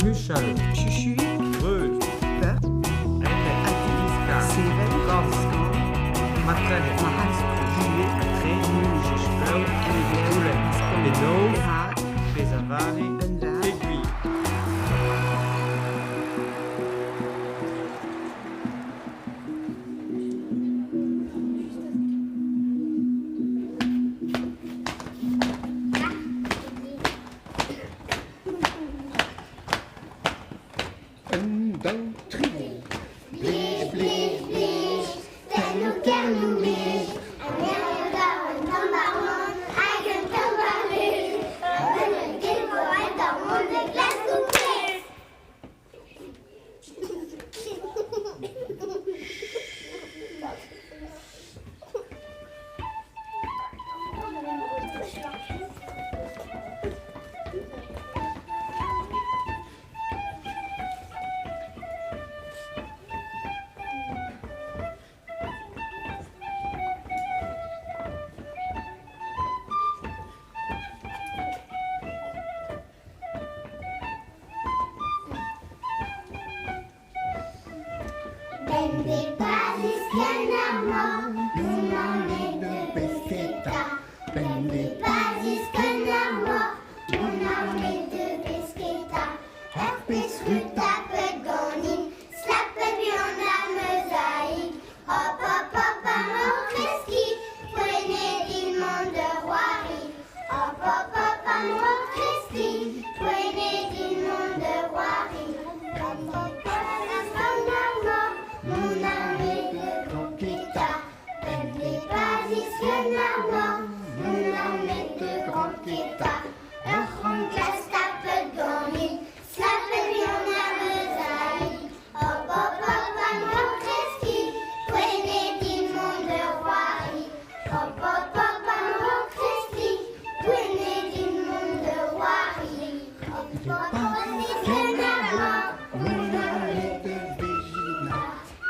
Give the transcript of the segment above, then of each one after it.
Muchal. Chuchuiñ. Reuz. Peur. Enep. A-du. Diskar. Sevel. Korn. Skañv. Matrenet. Marc'had. Juillet. Tre. Muj. Ur. Emglev. Goulenn. Spont. Penaos. Perak. Pezh-a-vare. Benveg. Peguir. Un, daou, tri. Blij, blij, blij, tennoù kernoù blij. An erv un tamm warnon hag un tamm war-lerc'h. Un ket vo aet ar mont da glask ho pezh. Bemdez pa ziskenn ar mor, mon armée de pesketa. Bemdez pa ziskenn ar mor, mon armée de pesketa. Ur pezh tapet ganin, slapet buan ar meuzaig. Hop, hop, hop, ar mor kreskiñ, poent din mont da c'hoari. Hop, hop, hop, ar mor kreskiñ, poent din mont da c'hoari. Bemdez pa ziskenn ar mor, mon armée de croqueta. Bemdez pa ziskenn ar mor, mon armée de croqueta. Ur c'hant tapet ganin, slapet buan ar meuzaig. Hop, hop, hop, ar mor kreskiñ, poent din mont da c'hoari. Hop, hop, hop, ar mor kreskiñ, poent din mont da c'hoari. Hop, hop, hop, ziskenn ar mor, Mon armée de Végina.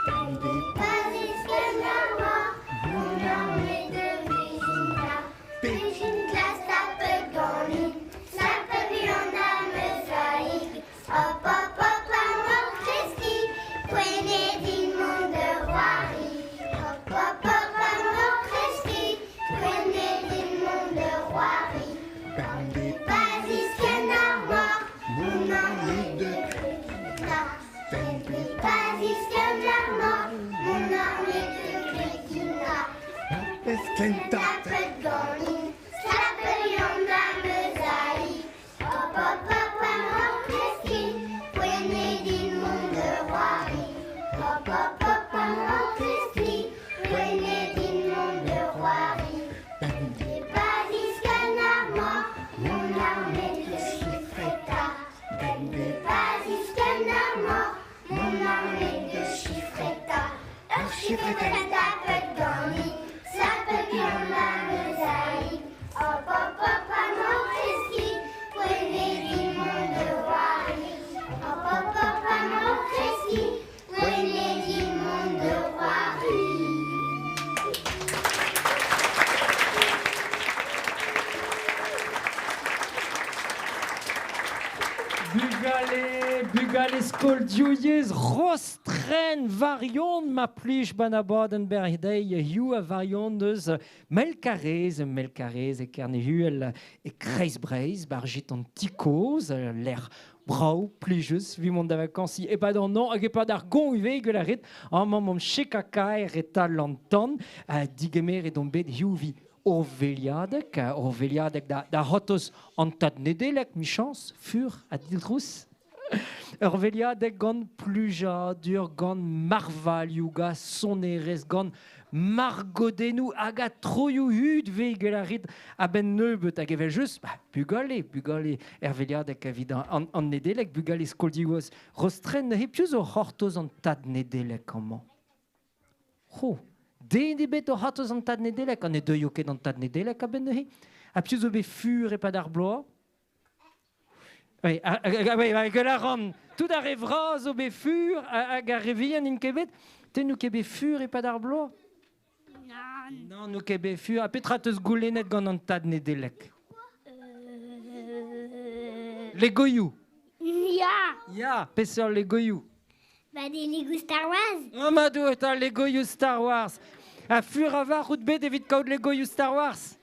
Bemdez pa ziskenn ar mor, mon armée de Végina. Pejin klas tapet ganin, slapet buan ar meuzaig. Hop, hop, hop, ar mor kreskiñ, poent din mont da c'hoari. Hop, hop, hop, ar mor kreskiñ, poent din mont da c'hoari. Bemdez Pa ziskenn ar mor, mon armée de na. Bemdez Pa ziskenn ar mor, mon armée de Grekina. pesketa. Tapet ganin, slapet buan ar meuzaig. Hop, hop, hop, ar mor kreskiñ, poent din mont da c'hoari. Hop, hop, hop, ar mor kreskiñ, poent din mont da c'hoari. Bemdez Pa ziskenn ar mor, mon armée de chiffreta. Bemdez Pa ziskenn ar mor, mon armée de chiffreta. Ur chiffreta tapet ganin, slapet buan ar meuzaig. Hop, hop, hop, ar mor kreskiñ, poent din mont da c'hoari. Hop, hop, hop, ar mor kreskiñ, poent din mont da c'hoari. Bugale, bugale skol diouyez, rostren varion ma plij ban abadenn berdei hiziv a varion eus Melkarez, Melkarez e Kerne-Uhel e Kreiz-Breizh, bar jitan tikoz, l'air brav, plijus, vi mont da vakansi e-pad an an hag e-pad ar goñ ivez gwell a rit, amañ mont chekakaer e-tal an tan, digemer edon bet hiziv vi Orveliadeg, Orveliadeg da c'hortoz an tad Nedeleg, michañs, fur ha didrouz. Ur veliadeg gant plujadur, gant marvalioù, gant sonerezh, gant margodennoù hag a troioù hud vez gwell a rit a-benn nebeut hag evel-just, bah, bugale, bugale er veliadeg evit an, an Nedeleg, bugale skol digoz Rostren, neuze piv zo c'hortoz an tad Nedeleg amañ? Ho, den ebet o c'hortoz an tad Nedeleg, ha ne deuio ket an tad Nedeleg a-benn neuze. Ha piv zo bet fur e-pad ar bloaz? Oui, oui, oui, gwell a ran. Tout ar re vras zo bet fur hag ar re vihan n'int ket bet. Te n'out ket bet fur e-pad ar bloaz? Nann. Non, n'out ket bet fur. Ha petra teus goulennet gant an tad Nedeleg? Legoioù. Ya. Ya, peseurt Legoioù. Ba des Lego Star Wars. Oh ma doue eta Legoioù Star Wars. A fur a var out bet evit kaout Legoioù Star Wars.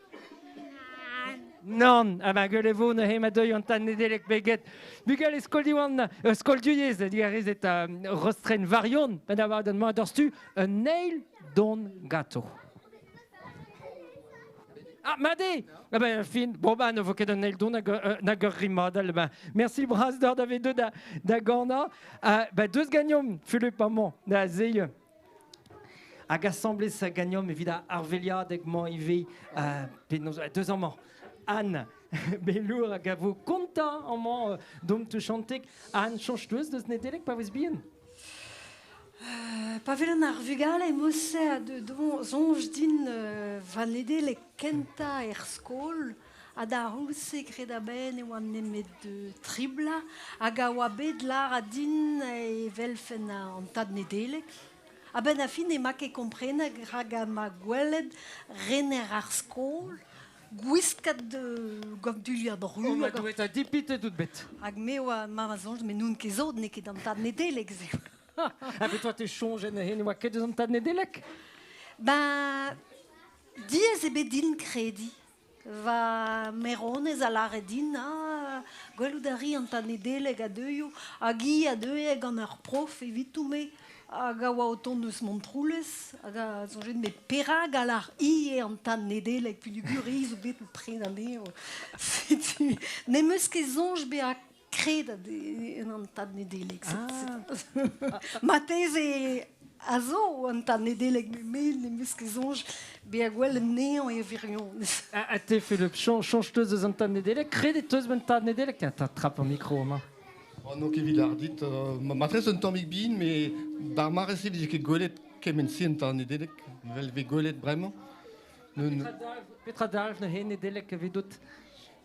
Nann, ha ma gueule vo neuze ma deuil an tad Nedelec beget. Bugale skol diwan, skol diuyez, digarez et rostren varion, ben abar den mañ d'ur un eil don gato. Ah, madé. Ah ben, fin, bon ben, ne vo ket un eil don nag ur rimadel, ben. Merci bras d'or d'ave deux da gana. Ben, deus gagnom, Philippe amañ, da zeie. Hag asamblez a gagnom evit a arveliad eg mañ ive, penaos, deus amañ. Anne Belour hag a vo kontañ amañ dom te chantek. Anne, chanch deus deus Nedelec pa vez bien? Pa velen ar vugale mose a de don zonj din va Nedelec kenta er skol ha da roulse kred a ben e oa nemet de tribla hag a oa bet lar a din e velfen an tad Nedelec. A ben a fin e ma ket komprenek rag a ma gwelet rener ar skol gwiskat gant duliad ru. Oh, ma doue a dipite tout bet. Hag me oa ma ma zonj, me n'oun ket zod, n'eo ket an tad Nedelec ze. Ha bet oa te chonj en hen oa ket eus an tad Nedelec? Ben, diez e bet din kredi. Va meronez a lare din, ah, gwelout a ri an tad Nedelec a deuio, hag i a deue gant ur prof evitou me, hag a oa o tont eus Montroulez, hag a zonjet me perag a lar i e an tad Nedelec, pudugur i zo bet o pren anezho. Setu, n'em eus ket zonj bezañ kred a en an tad Nedelec. Ah. Mateze a zo an tad Nedelec, me n'em eus ket zonj bezañ gwell anezhañ e virionez. A te Philippe, chanch teus eus an tad Nedelec, kred e teus ben tad Nedelec, tiens, ta trap an micro amañ. Oh, no ket evit ar dit, matrez un tammig bin, me d'ar mare se vije ket gwelet kement se an tad Nedelec, vel ve gwelet bremañ. Petra dalv neuze Nedelec evidout?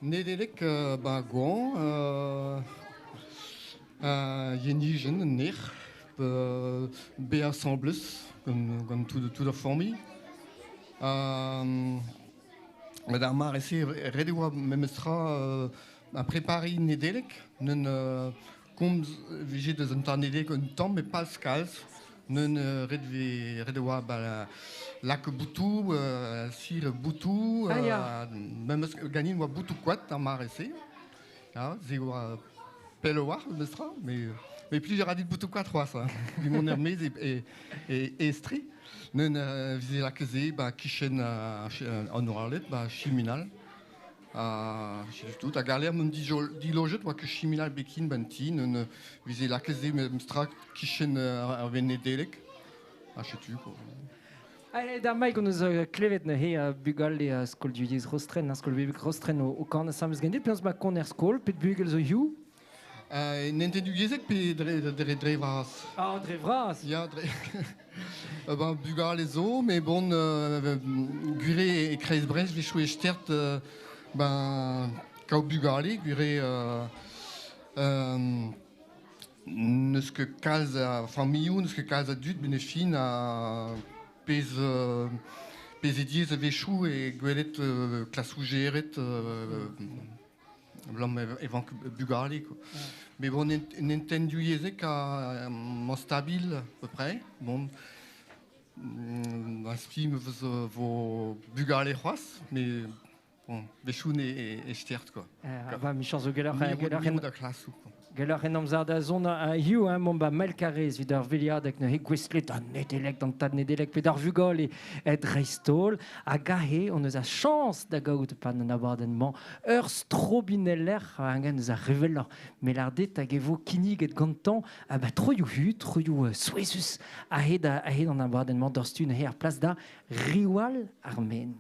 Nedelec, ba gwan, yenijen, an ner, be assemblez, gant tout ar familh. Met ar mare se ret e oa memestra a prepari Nedelec, n'un komz vije deus an tad Nedelec un tamm me pas kalz, n'un ret e oa ba lak boutou, sir boutou, Ah, ya. memes ganin oa boutou koad ar mare se. Ja, ze oa pell oar, memestra, mais plus a dit boutou koad c'hoazh, hein. Vi mon ermez e estri. N'un vize lak ze, ba kichen an oarlet, ba chiminal. Tout, a galer mon dilojet oa ket chiminal bekin ban ti, n'un vize lak ze memestra kichen ar Venedelec. Ah, setu, quoi. Allez, d'ar maik on eus klevet neuze bugale skol duyez Rostren, skol bublik Rostren o kan asambles ganit, penaos ma kon er skol, pet bugel zo hiu? N'entendu yezek pe dre vras? Ah, dre vras. Ya, dre... Ben, bugale zo, mais bon, gure e kreiz Brest, vechou e stert, ben, kaout bugale, gure... N'eus ket kalz a familhoù, n'eus ket kalz a dud, ben e fin a pez e diez a vechou e gwelet klasou geret blam e vank bugale, quoi. Mais bon, n'entendu yezek a mañ stabil à peu près. Bon, un spi me vo bugale c'hoazh, mais bon, vechou ne e stert, quoi. Ba, michañs zo geloc'h Mirout da klasou, quoi. Geloc'h en amzer da zon a hiu, hein, mont ba Melkarez evit ar veliadeg neuze gwestlet an Nedelec d'an tad Nedelec pe d'ar vugale e dreistol hag ahe on eus a chañs da gaout pan an abadenn-mañ ur strobineller hag eus ar revellañ melardet hag e vo kinniget gantañ a ba troioù hu, troioù souezhus ahe an abadenn-mañ d'ur stu neuze ar plas da Riwal ar Men.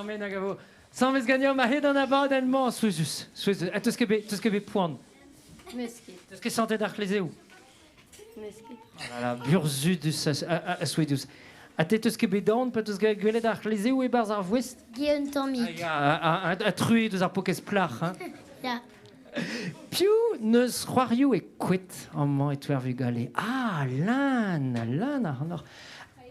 Armen hag a vo Samez ganeomp a-hed an abadenn-mañ, souezhus, souezhus. Ha teus ket bet, teus ket bet poan? Meus ket. Teus ket santet ar c'hlezeoù? Meus ket. Oh là là, burzhudus ha souezhus. Ha te teus ket bet aon pa teus gwelet ar c'hlezeoù e-barzh ar voest? Ge un tammig. Ah, ha truez deus ar pokez plac'h, hein? Ya. Piv n'eus c'hoarioù e kouet amañ e-touez ar vugale? Ah, Lan, Lan ac'hanoc'h.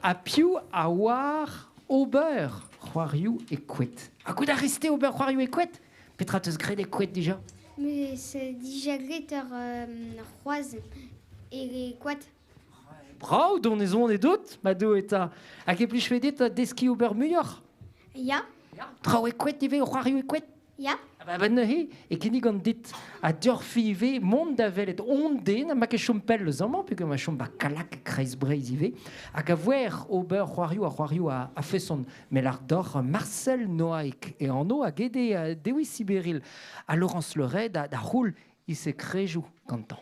Ha piv a oar ober c'hoarioù e kouet? Ha goût a rez-te ober c'hoarioù e kouet? Petra 'teus graet e kouet dija? Meus dija graet ur c'hoaz e koad. Brav donezon edot, ma do eta. Hag e plijfe dit deskiñ ober muioc'h? Ya. Traoù e kouet ivez, c'hoarioù e kouet? Ya. Ah ba neuze e kinnigan dit ha deoc'h ivez mont da welet hon den ha ma ket chom pell eus amañ peogwir ma chom ba Kallag kreiz Breizh ivez hag a voer ober c'hoarioù ha c'hoarioù a feson me lar deoc'h Marcel Noaik e anv hag ede Dewi Siberil ha Laurence Leray da c'houl he sekrejoù gantañ.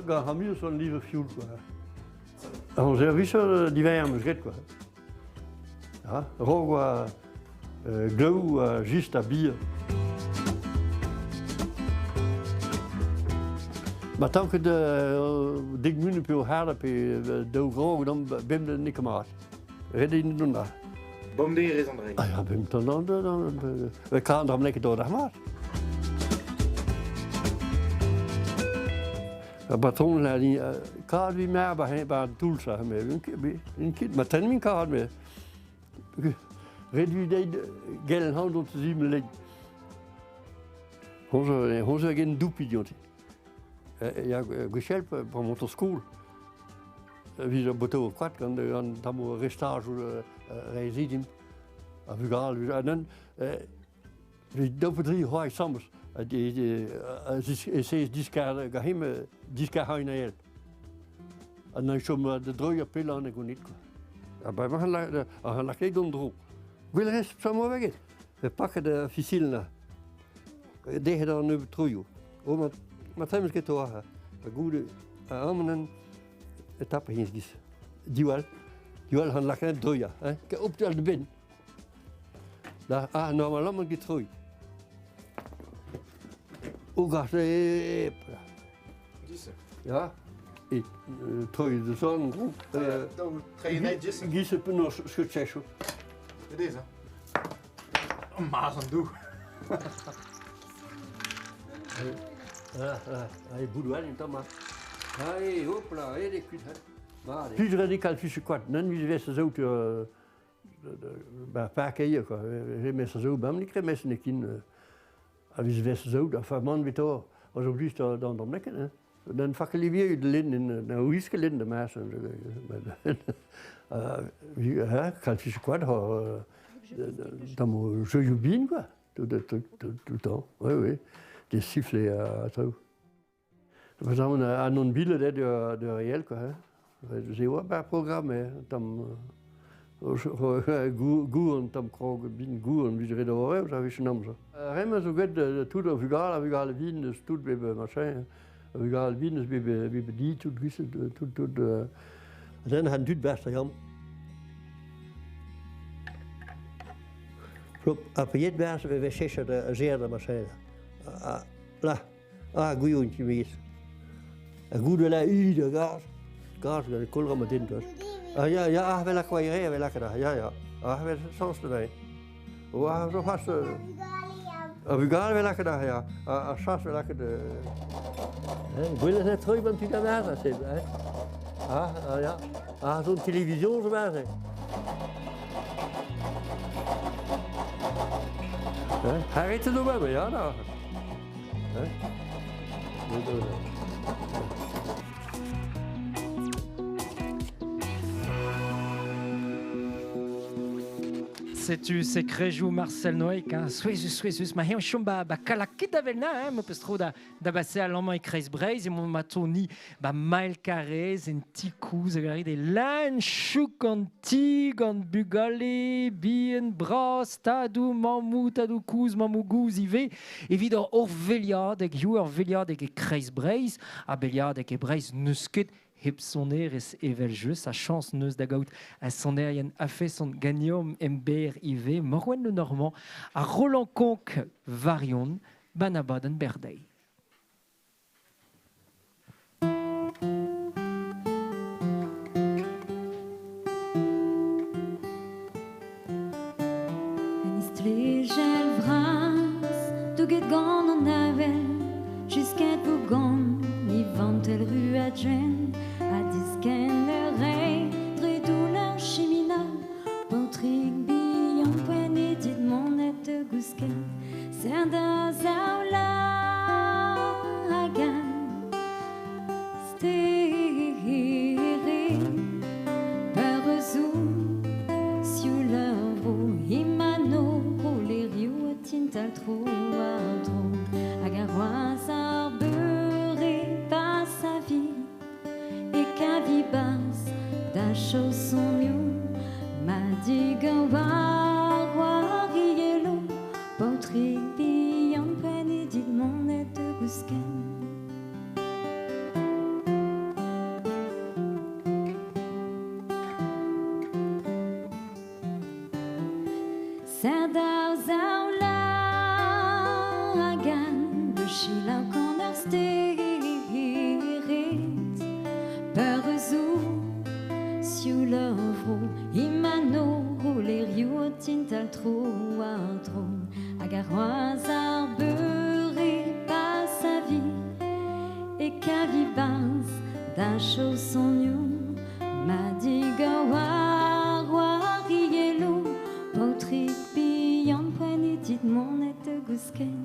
Gant ar son live fioul quoi. An servicher divers 'm eus graet quoi. Ha, raok oa glav ha just ha bihan. Ma tanket dek munut pe o c'hard pe daou grog gant bemdez n'eo ket mat. Ret eo dont da. Bemdez e rez an dre. Ah ya, bemdez, kar an dra ket d'ar mat. Ar patron a dit kad vi mer ba ba an toull sa me un ket ma tenn min kad me. Ret vi deit gell han dont zim leit. Honzo hag en doupi dionti. Ya gwechell pa mont skol. Vi zo boto koad gant an tammo restajoù reizidim. A vugale, a nan Daou pe dri c'hoari sammez e diskar gahim diskar hain ael. Ha na chom da droiñ ar pellañ e gonit quoi. Ha bremañ a lakaet an dro. Gwell rez petra ket. E paket a fisil na. Dec'het an nebeut troioù. O ma ma tremez ket oa ha goude a amañ e tap hins giz. Diwall. Diwall han lakaet droiañ, hein. Op al de ben. Da, ah, normalement get troiñ. O gas e... Ja, e troiñ de zon. Treiñ disse. Gisse penaos skutsechoù. Het is, hè? Maas an doux. Ah, ah, e boudoual un tamm. Ah, hop là, e de kuit. Plus radical fiche koad, nan vis vez zo ba parkeier quoi. Remez zo bam nik remez ne kin a vis vez zo da fa man vito az op juist dan dan lekker hè. Dan fakkel vi de lin in na huiske lin de maas en zo. Ja, kan fiche koad ha dans mon jeu bin quoi. Tout tout tout tout le temps. Oui oui. Des sifflets à tout. Par exemple, an on bile de de réel quoi. Se oa bar programme tam Gouan tamm krog bin gouan vije ret ober eo, a amzer. Remañ zo get tout ar vugale, ar vugale vin eus tout bep machin, ar vugale vin eus bep bep di, tout gwisket, tout tout Den han dud best a jam. Flop, a pried best ve ve chechet a zer da machin. La, a gouion ki meis. A goude la u da gaz, gaz gant kolra ma din dus. Ah ja, ja, ah, wel akwaire, wel akada, ja, ja. Ah, wel sans erbij. O, ah, zo vast. A vugale wel akada, ja. A chas wel akada. Gwell net terug van tu da waar, hè. Ah, ah, ja. Ah, zo'n televisie zo waar, hè. Hij rijdt er nog bij, ja, daar. Hè? Setu sekrejou Marcel Noek, hein. Souezus, souezus, ma heon chom ba, ba kalakit da velna, hein, mo peus tro da, da base a l'amañ e kreiz Breiz, e mon mato ni ba mael karez, en tikouz, hag a de lan chouk an ti gant bugale, bien bras, tadou, mammou, tadou kouz, mammou gouz ive, evit ur ur veliadeg, you ur veliadeg e kreiz Breiz, a beliadeg e Breiz neus ket hep sonerez evel just, a chance neus da gaout a sonerien a fait son gagnum ember ive, Morwen le Normand, a Roland Conk Varion, Banabaden Berdey. En istrejel vras, douget gant an avel, jusqu'à vo gant, ni vantel ru a dren, a disken le rei, dre douleur chimina, paotrig bihan poent e dit monet de gousket, ser da zaoula hagan, stere, peur zo, sioul ur vro, imano, lerioù a tintal tro war dro, hag ar roaz ar beure pas a vi, e kavi bas da chausonioù, ma digan war war ielo, paotrig bihan poent e dit monet de gousket. Ser daou zaoula hagan, de chilaou gant ar stered, peur zo, sioul ur vro, imano, lerioù o tintal tro war dro, hag ar roaz ar beure pas a vi, e kavi barz da chausonioù, ma digan war war ielo, paotrig bihan poent e dit monet de gousket.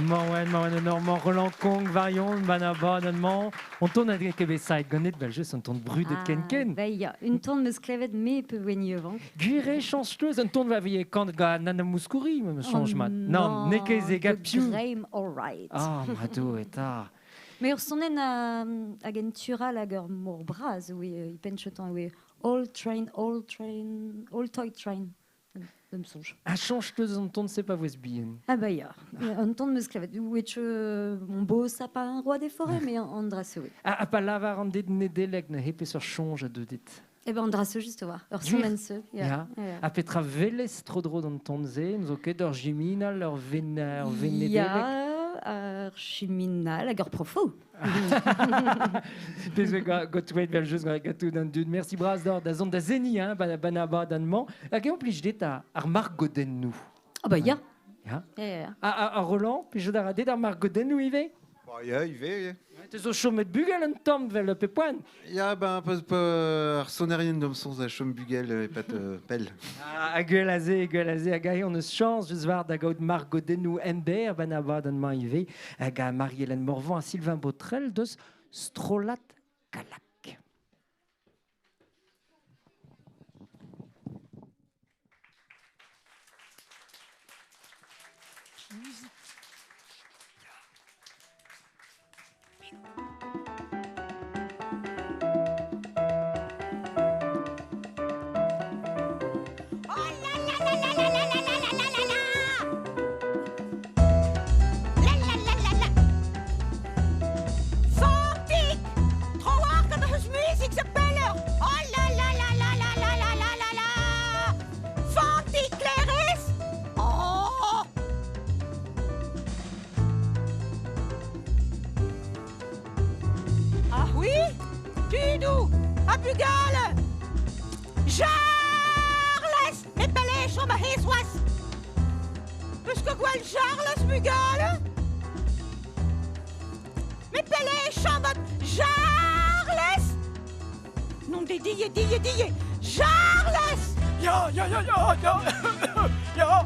Morwen, Morwen le Normand, Roland Kong, Varion, Banabadenman. On tourne avec Kebeside, ganet vel just un ton brut de ken ken. Ba ya, un ton meus klevet me pe wen Gwire chancheuse, un ton va vie kant ga nana mouskouri, me change mat. Non, ne ket e ga piou. Graham all right. Ah, mado eta. Mais ur sonen a hag en tural hag ur mor braz, oui, i penchetan, oui. All train, all train, all toy train. Dem sonj. A chancheuse un ton c'est pas vouez bien. Ah bah ya, un ton meus klevet. Ouet mon beau sapin, roi des forêts, mais an drase, oui. Ah, a pa lavar an det nedelek ne hepe sur chonge a de dit. Eh ben, an drase just war. Ur Gwir. sonen se. Ya. Ya. A petra velez tro dro d'an ton ze, nous o ket ur jiminal, ur ven, ur venedelek. Ya, ar chiminal hag ur profo. Pezwe ga gotouet vel just gant gatou d'an dud. Merci braz d'or da zon da zeni, hein, banaba d'anman. Hag eo plij det a ar margoden nou. Ah bah ya. Ya. Ya, ya, ya. A, a, a Roland, plij da ra det ar margoden nou ive? Ba, ya, ive, ya. Te zo chomet bugel un tamm vel pe poan. Ya, ben, peus pe ar sonerien d'om sonz a chom bugel e pat pel. Ah, a gueul aze, gueul aze, hag ae on eus chance just war da gaout margodennou ember banaba d'an ive, hag a Marie-Hélène Morvan a Sylvain Botrel deus Strolat Kalak. Oh là là là là là là là là là là là! La la la la la! Fantik! Tro war gant eus music se peller! Oh là là là là là là là là là là! Fantik Clarisse! Oh! Ah oui? Tudou! A bugale! Charles! Me pelech om a hezwas! Peus ket gwell Charles bugale? Me pelech om a Charles! Non de die, die, die! Charles! Ya, ya, ya, ya, ya, ya,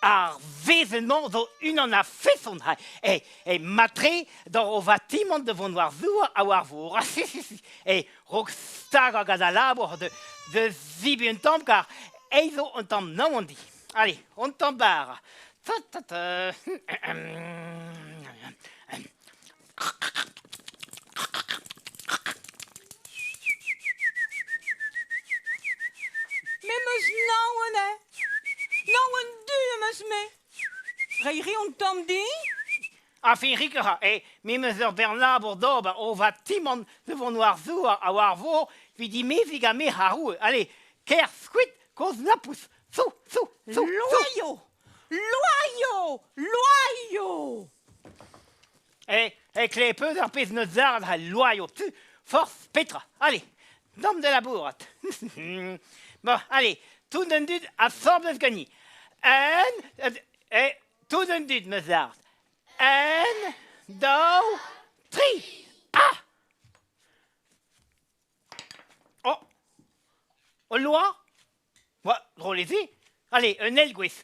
Ar wezenn-mañ zo unan a-feson ha e, e matre d'ar o vatimant da vont war zouar ha war vor. E raok stagañ gant al labour de, de zibuñ un tamm kar eizh zo un tamm naon di. Allez, un tamm bara. Ta ta ta. Me 'm eus naon eo. Naon du am eus-me. Reiñ 'ri un tamm din? Afi rik a ra, eh, me 'm eus ur bern labour d'ober o vatimant da vont war zouar ha war vor evit dimeziñ gant me ar roue. Allez, kerzh kuit, kozh lapous. Sou, sou, sou, sou. Loaio! Loaio! Loaio! Eh, eh, klev peus ar pezh 'neus lâret al loaio tu, forzh petra. Allez, dam da labourat. Bon, allez, tout an dud asambles ganin. Un, eh, tout an dud 'meus lâret. Un, daou, tri. Ah! Oh! Ul loa? Oa, drol eo se. Allez, un eil gwezh.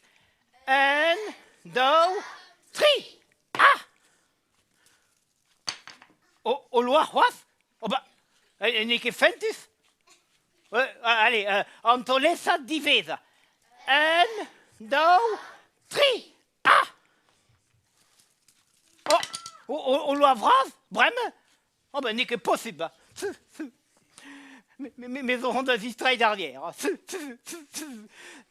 Un, daou, tri! Ah! O, o loa c'hoazh? Oh ba, n'eo ket fentus? Allez, an taol-esa diwezhañ. Un, daou, tri! Ah! Oh, o, o, loa vras, bremañ? Oh ben n'eo ket posubl ba. Me, me, me zo hont da zistreiñ d'ar gêr.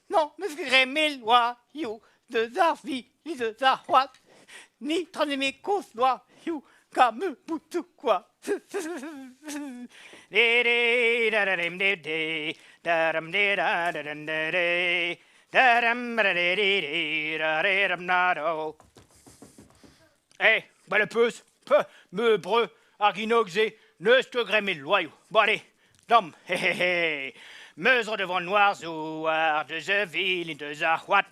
Non, meus ket graet mel oa hiziv deus ar vi deus ar c'hoad. Ni traneme kozh oa hiziv ka me boutou kwa. Eh, gwell e peus, peuh, me breu, ar ginog-se, n'eus ket graet me loaioù. Bon, allez, dam, he he he. Me zo devant noar zouar, deus e vilin, deus ar c'hoad.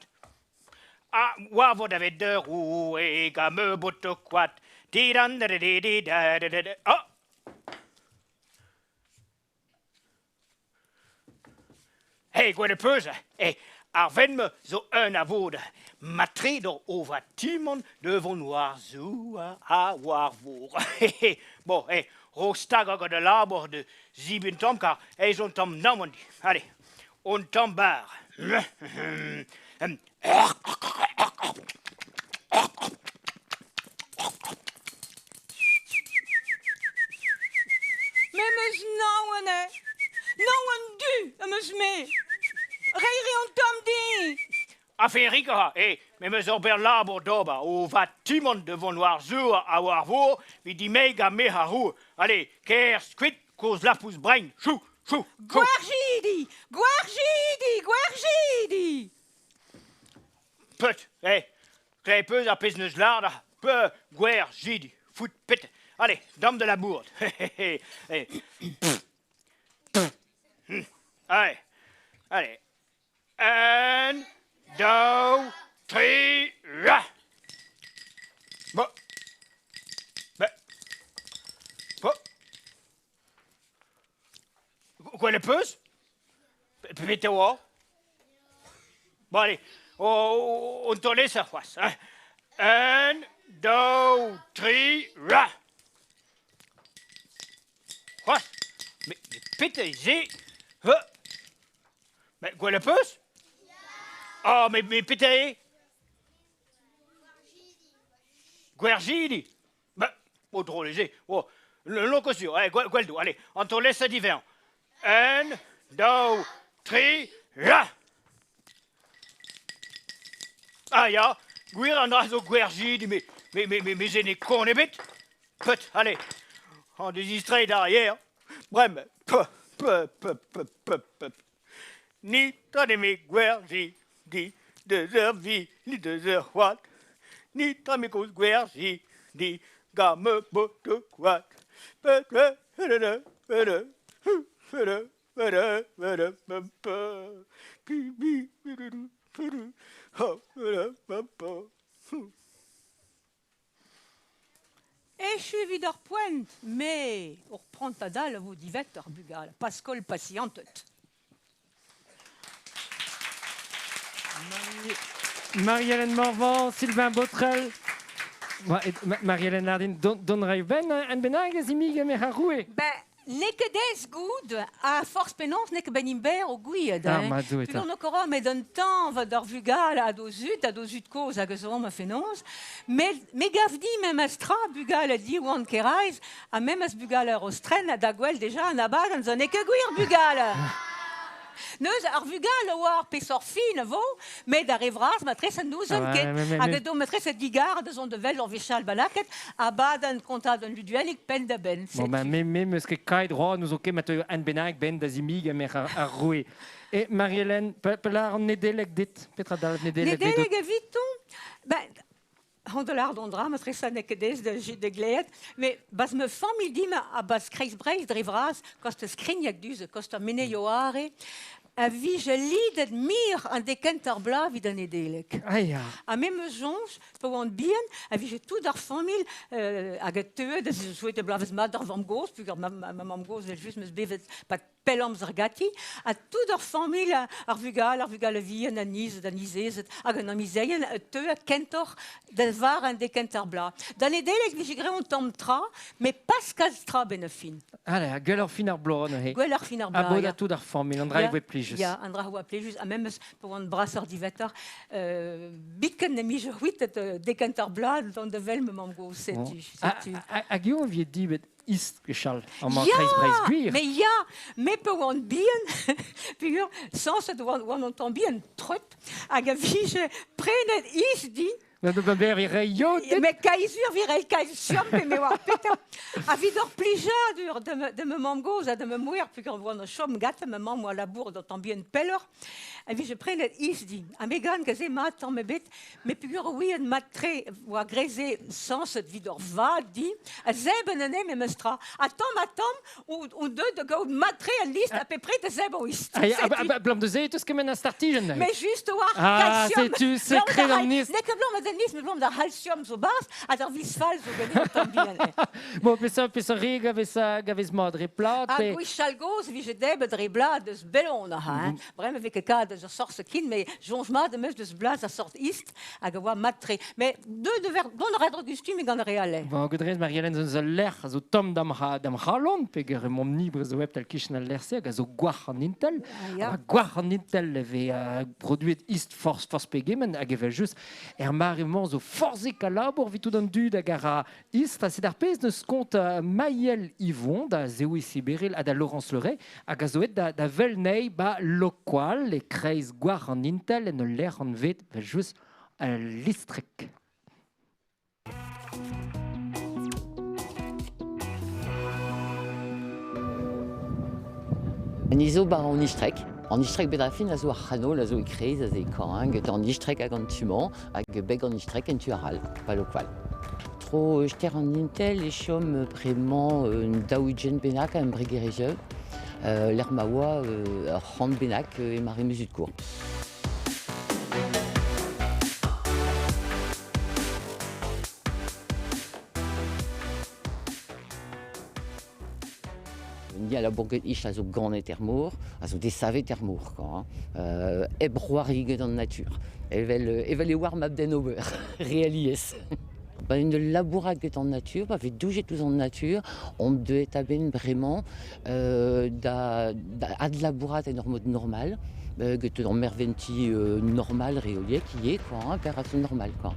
Ha war vo davet d'ur roue, gant me boto koad. Didan da da di di da da da da. Oh! Hey, gwell peus, eh, ar venn-mañ zo un a-vod. Matre d'hor ovatimant de vont war zouar ha war vor. Bon, eh, ro stagañ gant al labour de zibun tamm kar ez on tamm naon di. Allez, on tamm bar. Me 'm eus naon eo. Naon du am eus-me. Reiñ 'reont tomm din. Aferig a ra, eh, me 'm eus ober labour d'ober, o vatimant da vont war zour ha war vor, evit dimegañ gant me ar roue. Allez, kerzh kuit, kozh lapous brein, chou, chou, chou. Gwerjidi! Gwerjidi! Gwerjidi! Peut, eh, klev peus ar pezh 'neus lâret ar peur gwer jidi, fout pet. Allez, dam da labourat. Eh, Allez, allez. Un, daou, tri, ra. Bon. Ben. Bon. Gwelet peus? Pet e oa? Bon, allez, on te laisse c'hoazh. Hein. Un, daou, tri, ra! C'hoazh? Mais, mais pet eo se? Hein? Mais gwelet peus? Ah, mais, mais pet eo? Gwerjidi! Bah, oh drôle eo se. Oh, le long sur, eh, gwell do, allez, an taol lesa divezhañ. Un, daou, tri, la! Ah ya, gwir an dra zo gwerzhidi, me, me, me, me, me se n'eo kon ebet. Put, allez, an dezistreiñ d'ar yer. Bremañ, pe, pe, pe, pe, pe, pe. Ni tra me gwerzhidi, deus ur vi, ni deus ur c'hoad. Ni tra me kozh gwerzhidi, gant ma botoù koad. Echu evit ar poent, met ur prantad all a vo diwezhatoc'h bugale, Paskol pasianted. Marie-Hélène Morvan, Sylvain Botrel. Marie-Hélène Lardin, don rai ben an benag ez imig me ar roue. Ben, n'eo ket aes goût a forz penaos n'eo ket ben imber o gouied. Ah, ma zo eta. Peogwir n'o ket met un tañv d'ar vugal ha d'o zud, ha d'o zud kozh hag eus ma fenoz. Met me gav di memes tra bugal a diwan keraiz ha memes bugal ur ostren ha da gwell deja an abadenn zo n'eo ket gwir bugal. Neuz ar vugal a oa ar pesor fin a vo, met ar re vras matrese n'ouzon ket. Hag edo matrese digar da zont de vel ur wechall balaket, abadenn kontadenn luduennig penn da benn. Bon, ben, me meus ket kaet droit n'ouzon ket ma teuio an bennak ben da zimig mer ar roue. E Marie-Hélène, pelar an Nedeleg dit? Petra dal Nedeleg dit? Nedeleg eviton? Ben, an dollar d'an dra, matrese n'eo ket aes da gleet, met bas me familh dim a bas kreiz Breizh dre vras, kost skrignag duz, kost ar meneio are, a vije lidet mir an dekent ar bla vid an Nedeleg. Ah ya. Ha me me soñj, pa oan bihan, a vije tout ar familh hag a teue da souhaite blavez mat d'ar vamm-gozh, pugur ma mamm-gozh vel just meus bevet pat pell amzer gati, ha tout ar familh ar vugal a vihan, an niz, an nizezed, hag an amizeien a teue kentoc'h da var an dekent ar bla. Da Nedeleg vije graet un tamm tra, met pas kalz tra ben a fin. Allez, ha gwell ar fin ar bloaz neuze. Gwell ar fin ar bloaz, Ha bod ya. a tout ar familh, an dra e voe plijus. Ya, an dra oa plijus, ha memes pa oan brasoc'h divetor, biken ne mije c'hwitet dekent ar bloaz dont da vel ma mamm-gozh, setu. Bon. Hag eo viet dibet ist gwechall, amañ kreiz Breizh gwir. Mais ya, me pa oan bihan, peogwir sañset oan an tamm bihan treut, hag a vije prenet ist di. Mais kaizur virel kalsium pe me oar petra. A vid ur plijadur de me mamm-gozh ha de me mouer, peogwir oan o chom gata, ma mamm oa labour d'an tamm bihan pelloc'h, a vije prenet ist di. Ha me gant kaze mat tamm ebet, met peogwir ouien mat-tre oa greze sañset vid ur vad di, a zeben ane memes tra. A tamm a tamm, o deut da gaout mat-tre al list a pe pret a zeb o ist. Ah, blam de ze, eus kement a startijenn. Mais just oar kalsium. Ah, setu sekret an list. N'eo ket blam ad an list, met blam d'ar c'halsium zo bas, ha d'ar visfal zo ganet tamm bihan. Bon, peseurt re gavez mat dre plat. Ha gwechall gozh vije debet dre blad eus bellon aha. Bremañ vez ket kad eus ur sort kin, met soñj mat am eus deus blaz a sort ist hag a oa mat-tre. Met dont a ra gustum gant ar re all. Bon, godrez Marie-Hélène zo ul lec'h a zo tomm d'am c'halon, peogwir emaomp ni brezhoweb tal kichen al lec'h-se hag a zo gwac'h an Intel. Ha gwac'h an Intel e vez produet ist forzh pegement hag evel just er mare-mañ zo forzhik a labour evit tout an dud hag a ra ist. Ha sed ar pezh neus kont Maël Yvon da Zewi Siberil ha da Laurence Leray hag a zo et da Velnei ba Lokoal e kreiz gwac'h an Intel en ul lec'h anvet vel just listrek. Ni zo bar an istrek. An istrek bet a fin a zo ar c'hanol a zo e kreiz a zo e korang, an istrek hag an tumañ hag beg an istrek en tu aral, pa lokoal. Tro ster an Intel e chom bremañ un daou-ugent bennak a embregerezhioù, l'er ma oa ur c'hant bennak e mare muzut kour. Ni a la bourget ich a zo ganet er mor, a zo desavet er mor, quoi, hein. Eb roariget an natur. Evel e war mab den ober, realiez. Ba une labourat get an natur, ba vez doujet ouzh an natur, on deuet a-benn bremañ da adlabourat en ur mod normal, get an merventi normal reoliek ivez, quoi, hein, opération normale, quoi.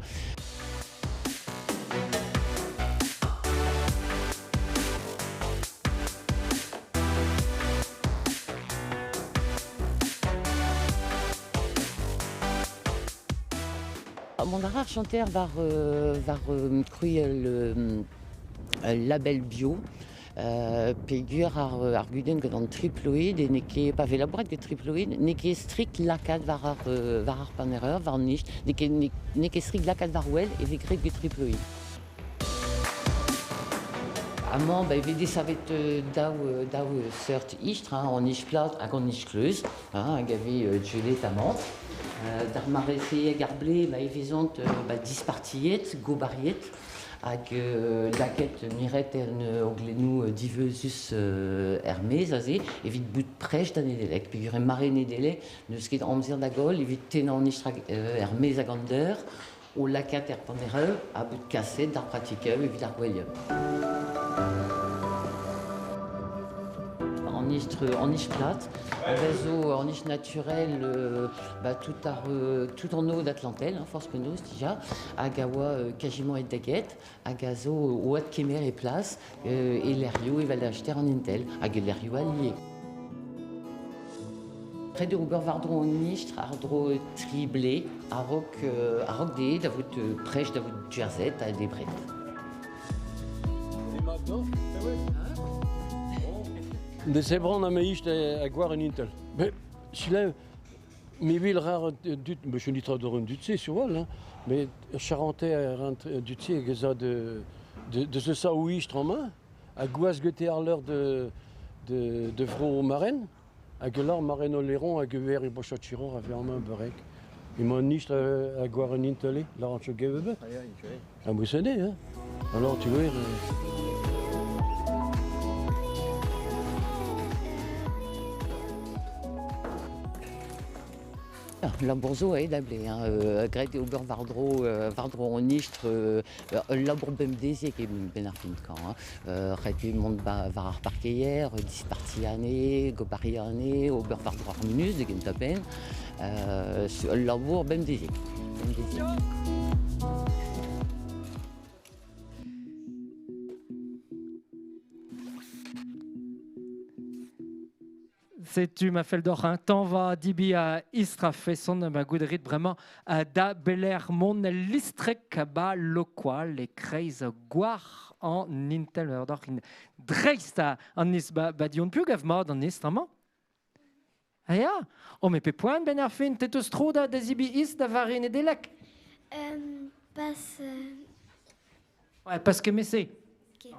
Mon ar chanter var kruel label bio pegur ar gudenn gant an triploïd e n'eo ket pa vez labourat get triploïd n'eo ket strikt lakaat war ar panereur war an nij n'eo ket strikt lakaat war wel e vez graet get triploïd. Amañ ba e vez desavet daou seurt istr, hein, an ij plat hag an ij kleuz, hein, hag a vez djelet amañ. D'ar mare-se hag ar blez, ba e vezont ba dispartiet, gobariet, Hag laket miret en oglennoù diveuzus er-maez aze, evit bout prech da Nedelec. Peogwir e mare Nedelec n'eus ket amzer da goll evit tennañ an istr er-maez hag an deur, o lakaat er panereu ha bout kaset d'ar pratikeù evit ar gwelioù. An istr, an istr plat, a zo an istr naturel ba, tout, ar, tout an eau d'Atlantel, hein, forzh penaos dija, hag a oa quasiment aet da get, hag a zo o adkemer e plas e lec'hioù evel da acheter an Intel, hag e lec'hioù all ivez. Ret eo ober war-dro an istr, àr-dro tri blez, a-raok a-raok dezhe da vout prest da vout gwerzhet ha debret. De sebran am eist a goar un Intel. Mais selaou, me vil rar dud, me je nitra d'ur un dud-se sur hein, mais Charentais a dud-se hag ez a de se sa ou istr en main, a gwaz gete ar leur de vro maren, hag lar maren o leron hag ver e bochat chiron a ver en main berek. Emañ an istr a goar un Intel, lar an gevebet. Ah, vous savez, hein. Alors tu vois... Labour zo aet da ble, hein, graet eo ober war-dro an istr, ul labour bemdeziek eo benn ar fin kañ. Hein. Ret eo mont war ar parkeier, dispartiañ anezhe, gobariañ anezhe, ober war-dro ar munus da gentañ penn. Ul labour bemdeziek. Bemdeziek. Setu ma fell deoc'h un tañva dibi a istr a feson ma goût rit bremañ da belec'h mont el listrek ba Lokoal e kreiz gwar an Intel ur deoc'h in dreist an is ba dion piv gav mat an istr amañ? Ah ya? Oh, mais pe poan ben ar fin, te teus tro da zibi ist da vare Nedelec? Pas... Ouais, pas que mese.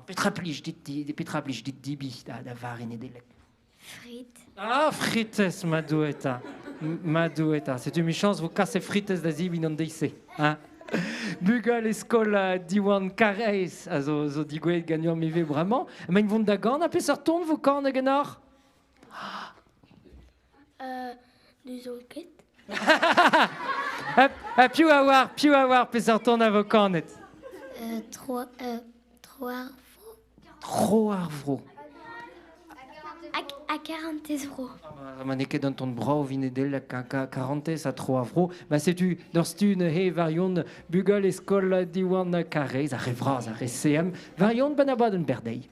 Petra plij dit, petra plij dit dibi da vare Nedelec? Frites. Ah, frites, ma doueta. Ma doueta. Setu michañs vo kas e frites da zibin an deiz-se. Hein? Bugale eskol Diwan Karaez a zo digouezhet ganeomp ivez bremañ. Emaint vont da gan, ha peseurt ton vo kan ganeoc'h? N'ouzon ket. Ha piv a oar, piv a oar peseurt ton a vo kanet? Tro ar vro. Tro ar vro. A karantez vro. Ma n'eo ket un ton brav vinedel karantez ha tro ar vro. Ma setu d'ur stun he varion bugale eskol Diwan Karaez, ar re vras, ar re CM, varion ben abadenn berdeiz.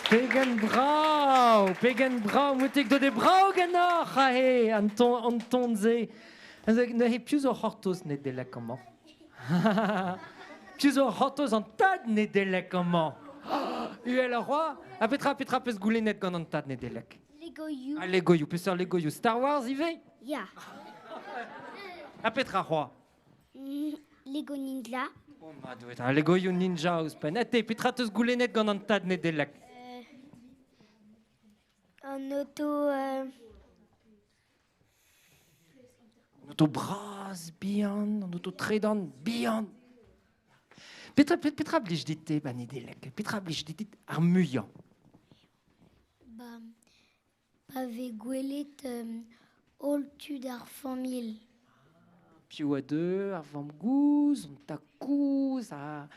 Pegen brav, pegen brav, moutik do de brav ganeoc'h aze, an ton, an ton-se. Neuze piv zo c'hortoz Nedeleg amañ? Piv zo c'hortoz an tad Nedeleg amañ? Uhel ar roi, ha petra petra peus goulennet gant an tad Nedeleg? Legoioù. Ah, Legoioù, peseurt Legoioù? Star Wars ivez? Ya. Ha petra c'hoazh? Lego Ninja. Oh ma Doue, ah, Legoioù Ninja ouzhpenn. Ha te, petra teus goulennet gant an tad Nedeleg? An oto... An oto bras, bihan, an oto tredan, bihan. Petra, petra blij dit-te, ba Nedeleg? Petra blij dit ar muiañ? Ba, pa vez gwelet holl tud ar familh. Piv a deu, ar vamm-gozh, an tad-kozh, ha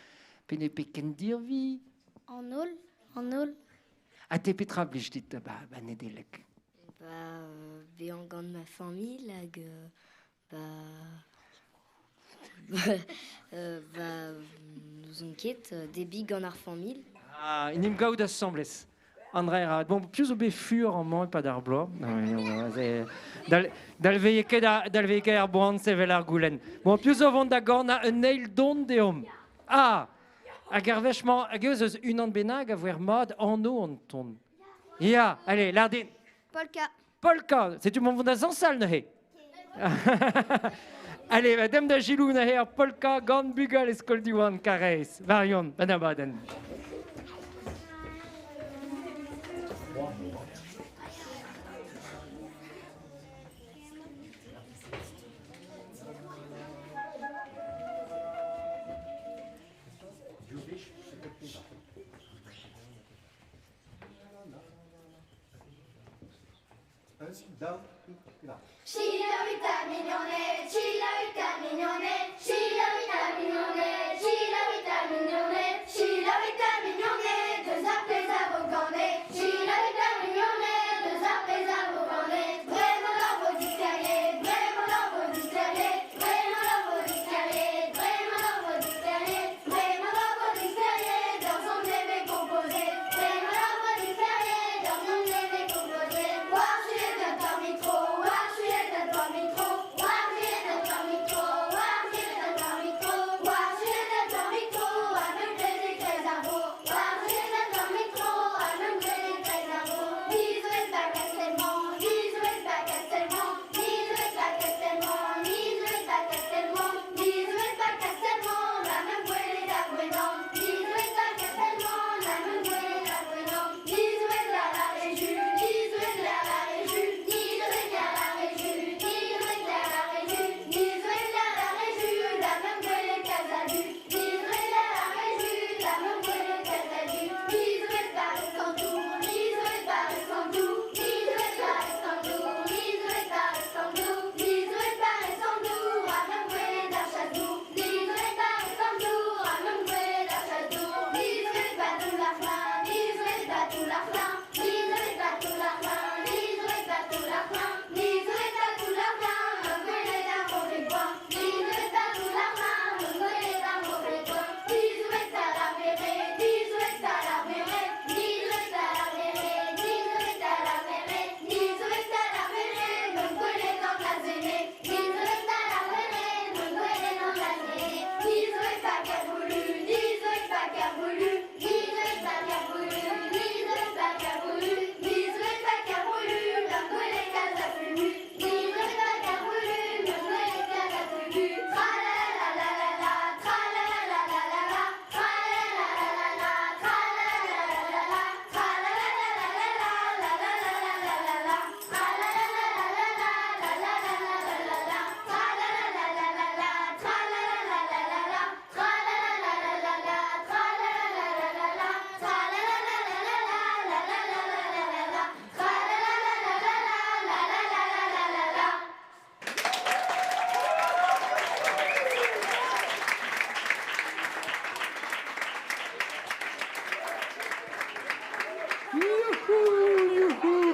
pe ne pe kendirvi. An holl, an holl. Ha te petra blij dit ba, ba Nedeleg? Ba, bezañ gant ma familh hag ba... ba, n'ouzon ket, debriñ gant ar familh. Ah, en em gaout asambles. André Rad. Bon, piv zo bet fur amañ e-pad ar bloaz? Dalveye ket dalveye ket ar boan sevel ar goulenn. Bon, piv zo vont da gornañ un eil don deomp? Ah! Hag ar wech-mañ, hag eus eus unan bennak a voer mat anv an ton. Ya, allez, lâr din. Polka. Polka, setu mont vont da zañsal neuze. Allez, ba, demp da Gilou neuze ar polka gant bugale skol Diwan Karaez. Marion, ban abadenn.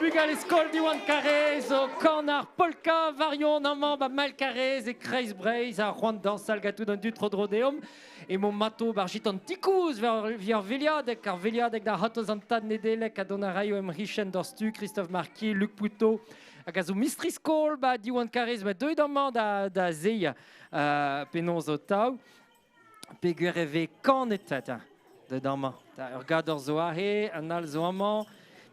bugale skol Diwan Karaez o kan ar polka varion amañ ba Mael Karaez e kreiz Breizh ar c'hoant dañsal gatout an dud tro-dro deomp. Emañ mato bar jitan tikouz war ar veliadeg, ar veliadeg da c'hortoz an tad Nedeleg ha dont a raio em richenn doc'htu Christophe Marquis, Luc Poutot hag a zo mistri skol ba Diwan Karaez ba deuit amañ da, da zeiz penaos ho taou. Peogwir e vez kanet ta, deut amañ. Ta, ur gador zo aze, un all zo amañ.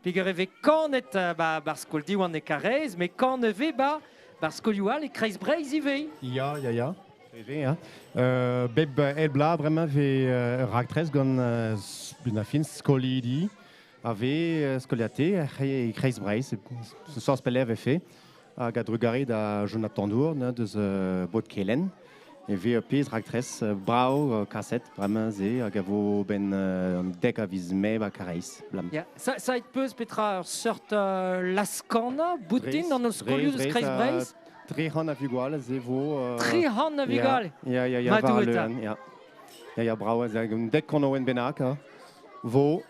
Peogwir e vez kanet ba bar skol Diwan e Karaez, met kan e vez ba bar skolioù all e Kreiz Breizh ivez. Ya, ya, ya. Ivez, ya. Bep eil bloaz bremañ vez ur raktres gant ben ar fin skolidi a vez skoliate e Kreiz Breizh. Ce soir pelec'h vefe. Hag a-drugarez da Jonathan Dour deus Bod Kelenn e vez ur pezh raktres brav kaset bremañ se hag a vo 'benn an dek a viz Mae 'ba Karaez. Blam. Ya, ça, ça peus petra ur seurt laz-kanañ boutin an holl skolioù deus Kreiz Breizh? 300 a vugale se vo. 300 a vugale? Ya, ya, ya, war al leurenn, ya. Ya, ya, brav, un dek kanaouenn bennak vo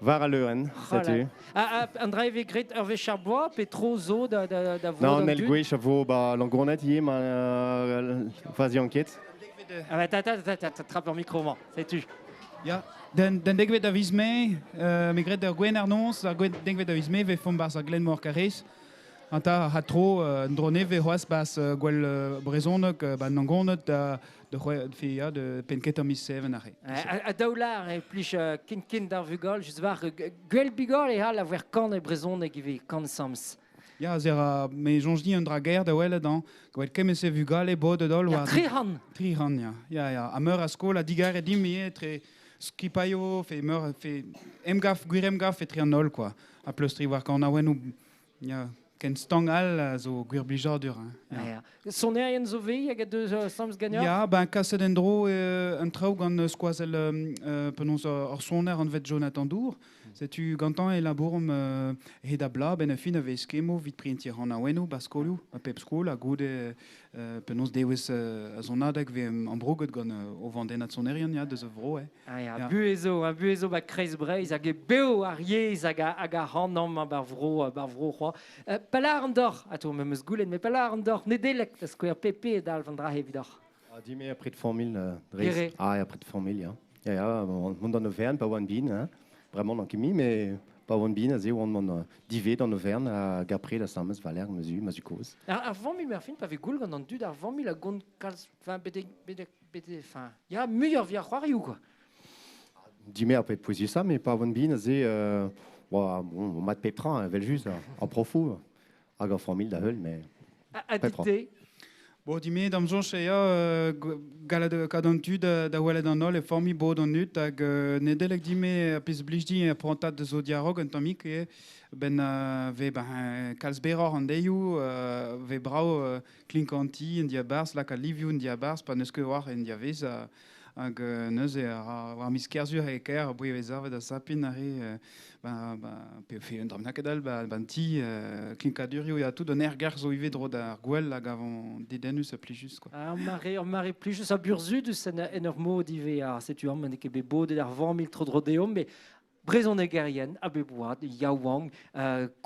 War al leurenn, setu. Ha an dra e vez graet ur wech ar bloaz pe tro zo da, da, da Non, an eil gwech a vo ba Langournet ivez, ma fazian ket. Ah bah, ta, ta, ta, ta, ta, trap ur micro-mañ, setu. Ya, d'an dekvet a viz Mae, me gred d'ar Gwener noz, ar dekvet a viz Mae, 'vefomp 'barzh ar Glenmor Karrez. Anta ha tro un dro nevez c'hoazh 'barzh gwell brezhoneg 'ba Langoned da da ya, de penn-kentañ miz Seven aze. A daoular e plij ken-ken d'ar vugale, just war gwell bugale e c'hall avoir kan e brezhoneg ivez, kan sams. Ya, ze ra, me soñj din un dra gaer da welet, hañ. Gwelet kement-se vugale bodet holl war... Tri c'hant. 300, ya. Ya, ya. Ha meur a skol a digarez dimp ivez etre skipailho, fe meur, fe emgav, gwir emgav etre an holl, quoi. Ha pleustriñ war kanaouennoù Ya, ken stank all a zo gwir blijadur. Hein. Ya. Ja. Sonerien zo vez hag a deus Sam's ganeoc'h? Ya, ben kaset en-dro un traoù gant skoazell penaos ur soner anvet Jonathan Dour. Setu gantañ e labouromp hed a bla, ben a fin a vez skemo evit prientiñ c'hanaouennoù ba skolioù, ba pep skol, ha goude penaos devezh a sonadeg vez ambrouget gant o vandennad sonerien ya, deus a vro. Eh. Ah ya, buhez zo, hein, buhez zo ba kreiz Breizh hag e bev ar yezh hag hag ar c'han amañ ba'r vro, ba'r vro c'hoazh. Pelec'h an doc'h? Ato, me 'meus goulenn, met pelec'h an doc'h? Nedeleg, da skouer, pe dalv an dra-se evidoc'h? Ah, dime a pred familh, Dres. Ah, ya, pred familh, ya. Ya, ya, mont d'an overn pa oan bin, hein. Bremañ n'on ket mui, mais pa oan bin, aze oan mont divez d'an overn hag apre da sames Valer, ma zu, ma zu kozh. Ar familh, merfin, pa vez goul gant an dud, ar familh a gont kalz, enfin, betek, betek Bet enfin, ya, muioc'h via c'hoarioù, quoi. Dime ar pep pouezusañ, mais pa oan bihan aze, oa, bon, mat pep tra, evel-just, ar profoù hag ar familh da heul, mais Ha pep tra. dit-te? Bon, dime, d'am soñj eo gallet kad an tu da, da welet an holl e familh bod an dud hag Nedeleg dime pezh blij din eo prantad zo diarog un tammig eo ben vez ben kalz berroc'h an deioù vez brav Klinkañ an ti en diabarzh, lakaat livioù en diabarzh pa n'eus ket war en diavez hag neuze war miz Kerzu e kêr aboe vez savet da sapin arre ba, ba, pe fe un dra bennaket all ba, ba an ti klinkadurioù ya tout an aergelc'h zo ivez dro d'ar gouel hag avant dedennus ha plijus quoi. Ar mare, ur mare plijus ha burzhudus en, en ur mod ivez. Ha setu amañ n'eo ket bet bodet ar familh tro-dro deomp, mais brezhonegerien a bep oad, yaouank,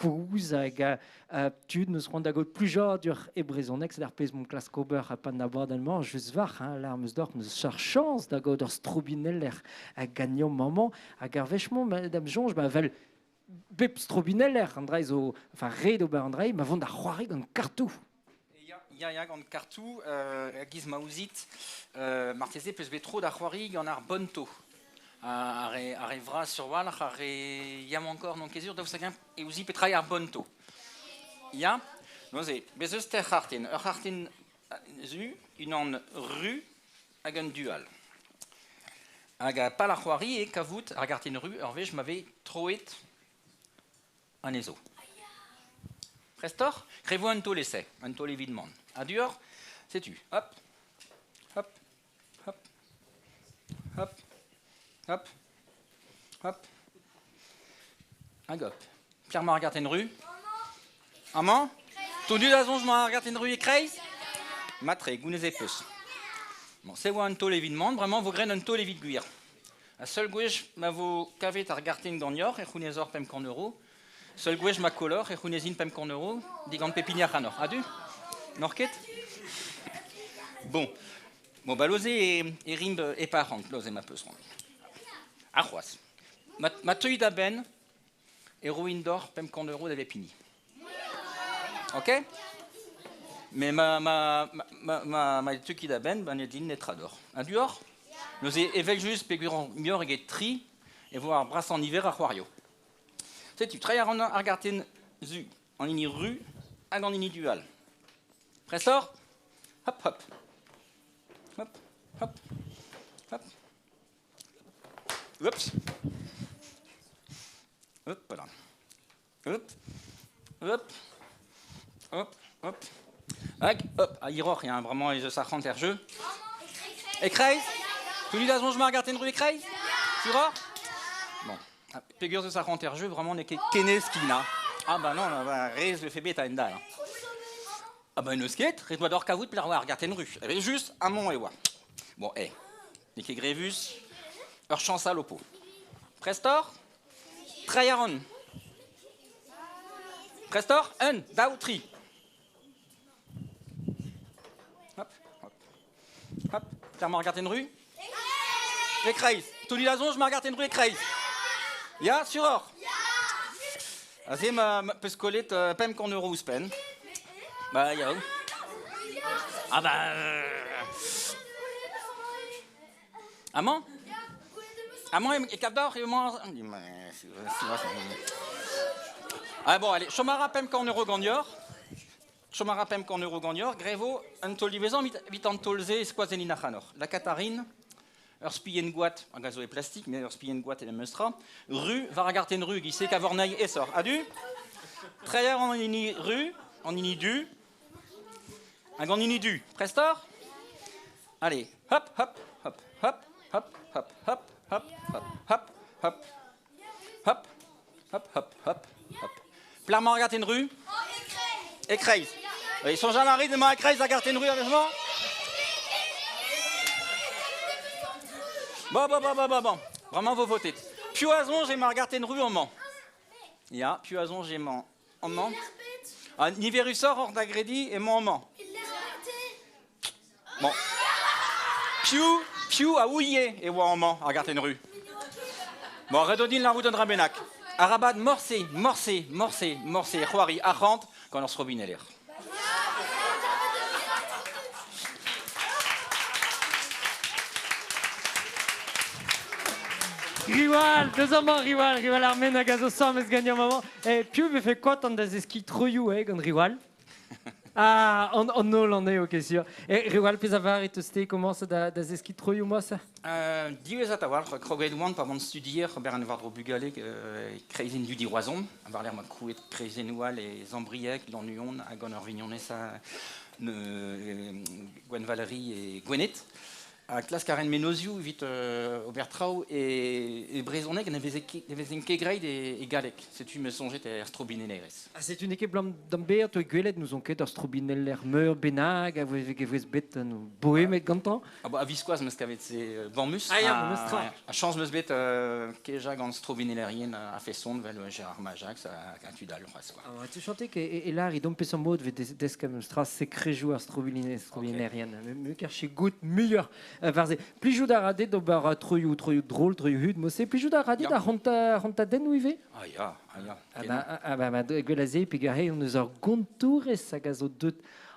kozh hag tud n'eus c'hoant da gaout plijadur e brezhoneg, c'est ar pezh m'on klask ober ha pa abadenn-mañ, just war, hein, lar 'm eus deoc'h, 'm eus ar chañs da gaout ur strobineller ganeomp amañ, hag ar wech-mañ, da'm soñj, ba vel bep strobineller, an dra zo, enfin ret ober an dra, ma vont da c'hoari gant kartoù. Ya, ya, ya, gant kartoù, e-giz ma ouzit, marteze 'peus bet tro da c'hoari gant ar bonto. Ar re, ar re vras sur-walc'h, ar re yaouankoc'h n'on ket sur, daoust hag-eñ e ouzi petra eo ar bonto. Ya, neuze, bez eus teir c'hartenn. Ur c'hartenn zu, unan ru hag un du all. Hag pal ar c'hoari eo kavout ar gartenn ru ur wech ma vez troet anezho. Prest oc'h? Krevo un taol ese, un taol evit mont. A-du oc'h? Setu, hop, hop, hop, hop, hop, hop, hag hop. Pierre mañ ar gartenn ru. Amañ? Ton dud a soñj mañ ar gartenn ru e-kreiz? Matre, gounez e peus. Bon, se oa un taol evit mont, bremañ vo graet un taol evit gwir. Ha seul gwech ma vo kavet ar gartenn ganeoc'h e c'hounezoc'h 500 euro. Seul gwech ma kolor e c'hounezin 500 euro digant pepini ac'hanoc'h. Adu? N'oc'h ket? Bon. Bon, ba loze e rimp e parent, loze ma peus ran. Ar c'hoazh. Ma teuit da benn e roin d'oc'h 500 euro da bep hini. Ok? Mais ma teu ket da benn, ba ne din netra d'oc'h. Adu oc'h? Neuze evel just peogwir muioc'h eget tri e vo ar brasañ niver a c'hoario. Setu, treiñ a ran ar gartenn zu, an hini ru hag an hini du all. Prest oc'h? Hop, hop. Hop, hop, hop. Oups. Hop, voilà. Hop, hop, hop, hop. Hag, hop, a hiroc'h, ya, bremañ ez eus arc'hant er jeu. E kreiz? Tout da soñj mar gartenn ru e kreiz? Sur oc'h? Bon. Ah, peogwir ez eus arc'hant er jeu, vraiment n'eo ket kenez kin, hein. Ah bah non, bah, rez le fait bet a endal. Hein. Ah bah n'eus ket, ret oa d'oc'h kavout pelec'h oa ar gartenn ru. Eh ben just, amañ e oa. Bon, eh, n'eo ket grevus, ur chañs all ho po. Prest oc'h? Treiñ a ran. Prest oc'h? Un, daou, tri. Hop, hop. Hop, pelec'h emañ ar gartenn ru? E kreiz. Tout da soñj emañ ar gartenn ru e kreiz. Ya, sur oc'h? Aze ma peus kollet 500 euro ouzhpenn. Ba, ya. Ah bah... Amañ? Amañ e kav deoc'h emañ... Ah bon, allez, chom a ra 500 euro ganeoc'h. Chom a ra 500 euro ganeoc'h, grevo un taol diwezhañ evit an taol-se e skoazennin ac'hanoc'h. La Katarine, ur spilhenn goad, hag a zo e plastik, met ur spilhenn goad e memes tra, ru, war ar gartenn ru, giz-se kavornai aesoc'h. Adu? Treier an hini ru, an hini du, hag an hini du. Prest oc'h? Allez, hop, hop, hop, hop, hop, hop, hop, hop, hop, hop, hop, hop, hop, hop, hop, hop. Pelec'h emañ ar gartenn ru? E kreiz. E soñjal a rit emañ e kreiz ar gartenn ru a-wech-mañ? Bon, bon, bon, bon, bon, bon. Bremañ vo votet. Piv a soñj emañ ar gartenn ru amañ? Ya, piv a soñj emañ amañ? Ha niverusoc'h oc'h da grediñ emañ amañ. Bon. Piv a ouie e oa amañ ar gartenn ru? Bon, ret eo din lârout un dra bennak. Arabat morse, morse, morse, morse c'hoari arc'hant gant ur strobineller. Riwal, deus amañ Riwal, Riwal ar Menn hag a zo sammez ganeomp amañ. Eh, piv vefe kontant da zeskiñ troioù eh, gant Riwal? Ah, an holl anezho, ket sur. Eh, Riwal, pezh a var eus-te komañs da zeskiñ troioù moa-se? Diwezhat a-walc'h, kroget oan pa oan studier ober an war-dro bugale kreizenn dudi Roazhon, war-lerc'h ma krouet kreizennoù all e Zambrieg, Lannuon hag gant ur vignonez Gwenn Valerie e Gwened. Ha klask a ren mennozhioù evit ober traoù e brezhoneg ne vezent ket graet e galleg. Setu me soñjet er strobinellerezh. Ha setu n'eo ket blam d'am bezañ to gwelet n'ouzon ket ur strobineller meur bennak a voe bet boemet gantañ. Ah bah, a-viskoazh 'm eus kavet se bamus. Ah ya, memes tra. Ha chañs 'm eus bet kejañ gant strobinellerien a-feson 'vel Gérard Majax ha tud all c'hoazh. Quoi. Ah, tu chantais que e lar idom peseurt mod 'vez desk memes tra sekrejoù ar strobinellerien. Me karche goût muioc'h war se. Plijout a ra dit d'ober troioù, troioù drol, troioù hud, mo-se. Plijout a ra dit ar c'hontadennoù ivez? Ah ya, ah ya. Ah bah, gwell a se, peogwir hon eus ur gontourez hag a zo deut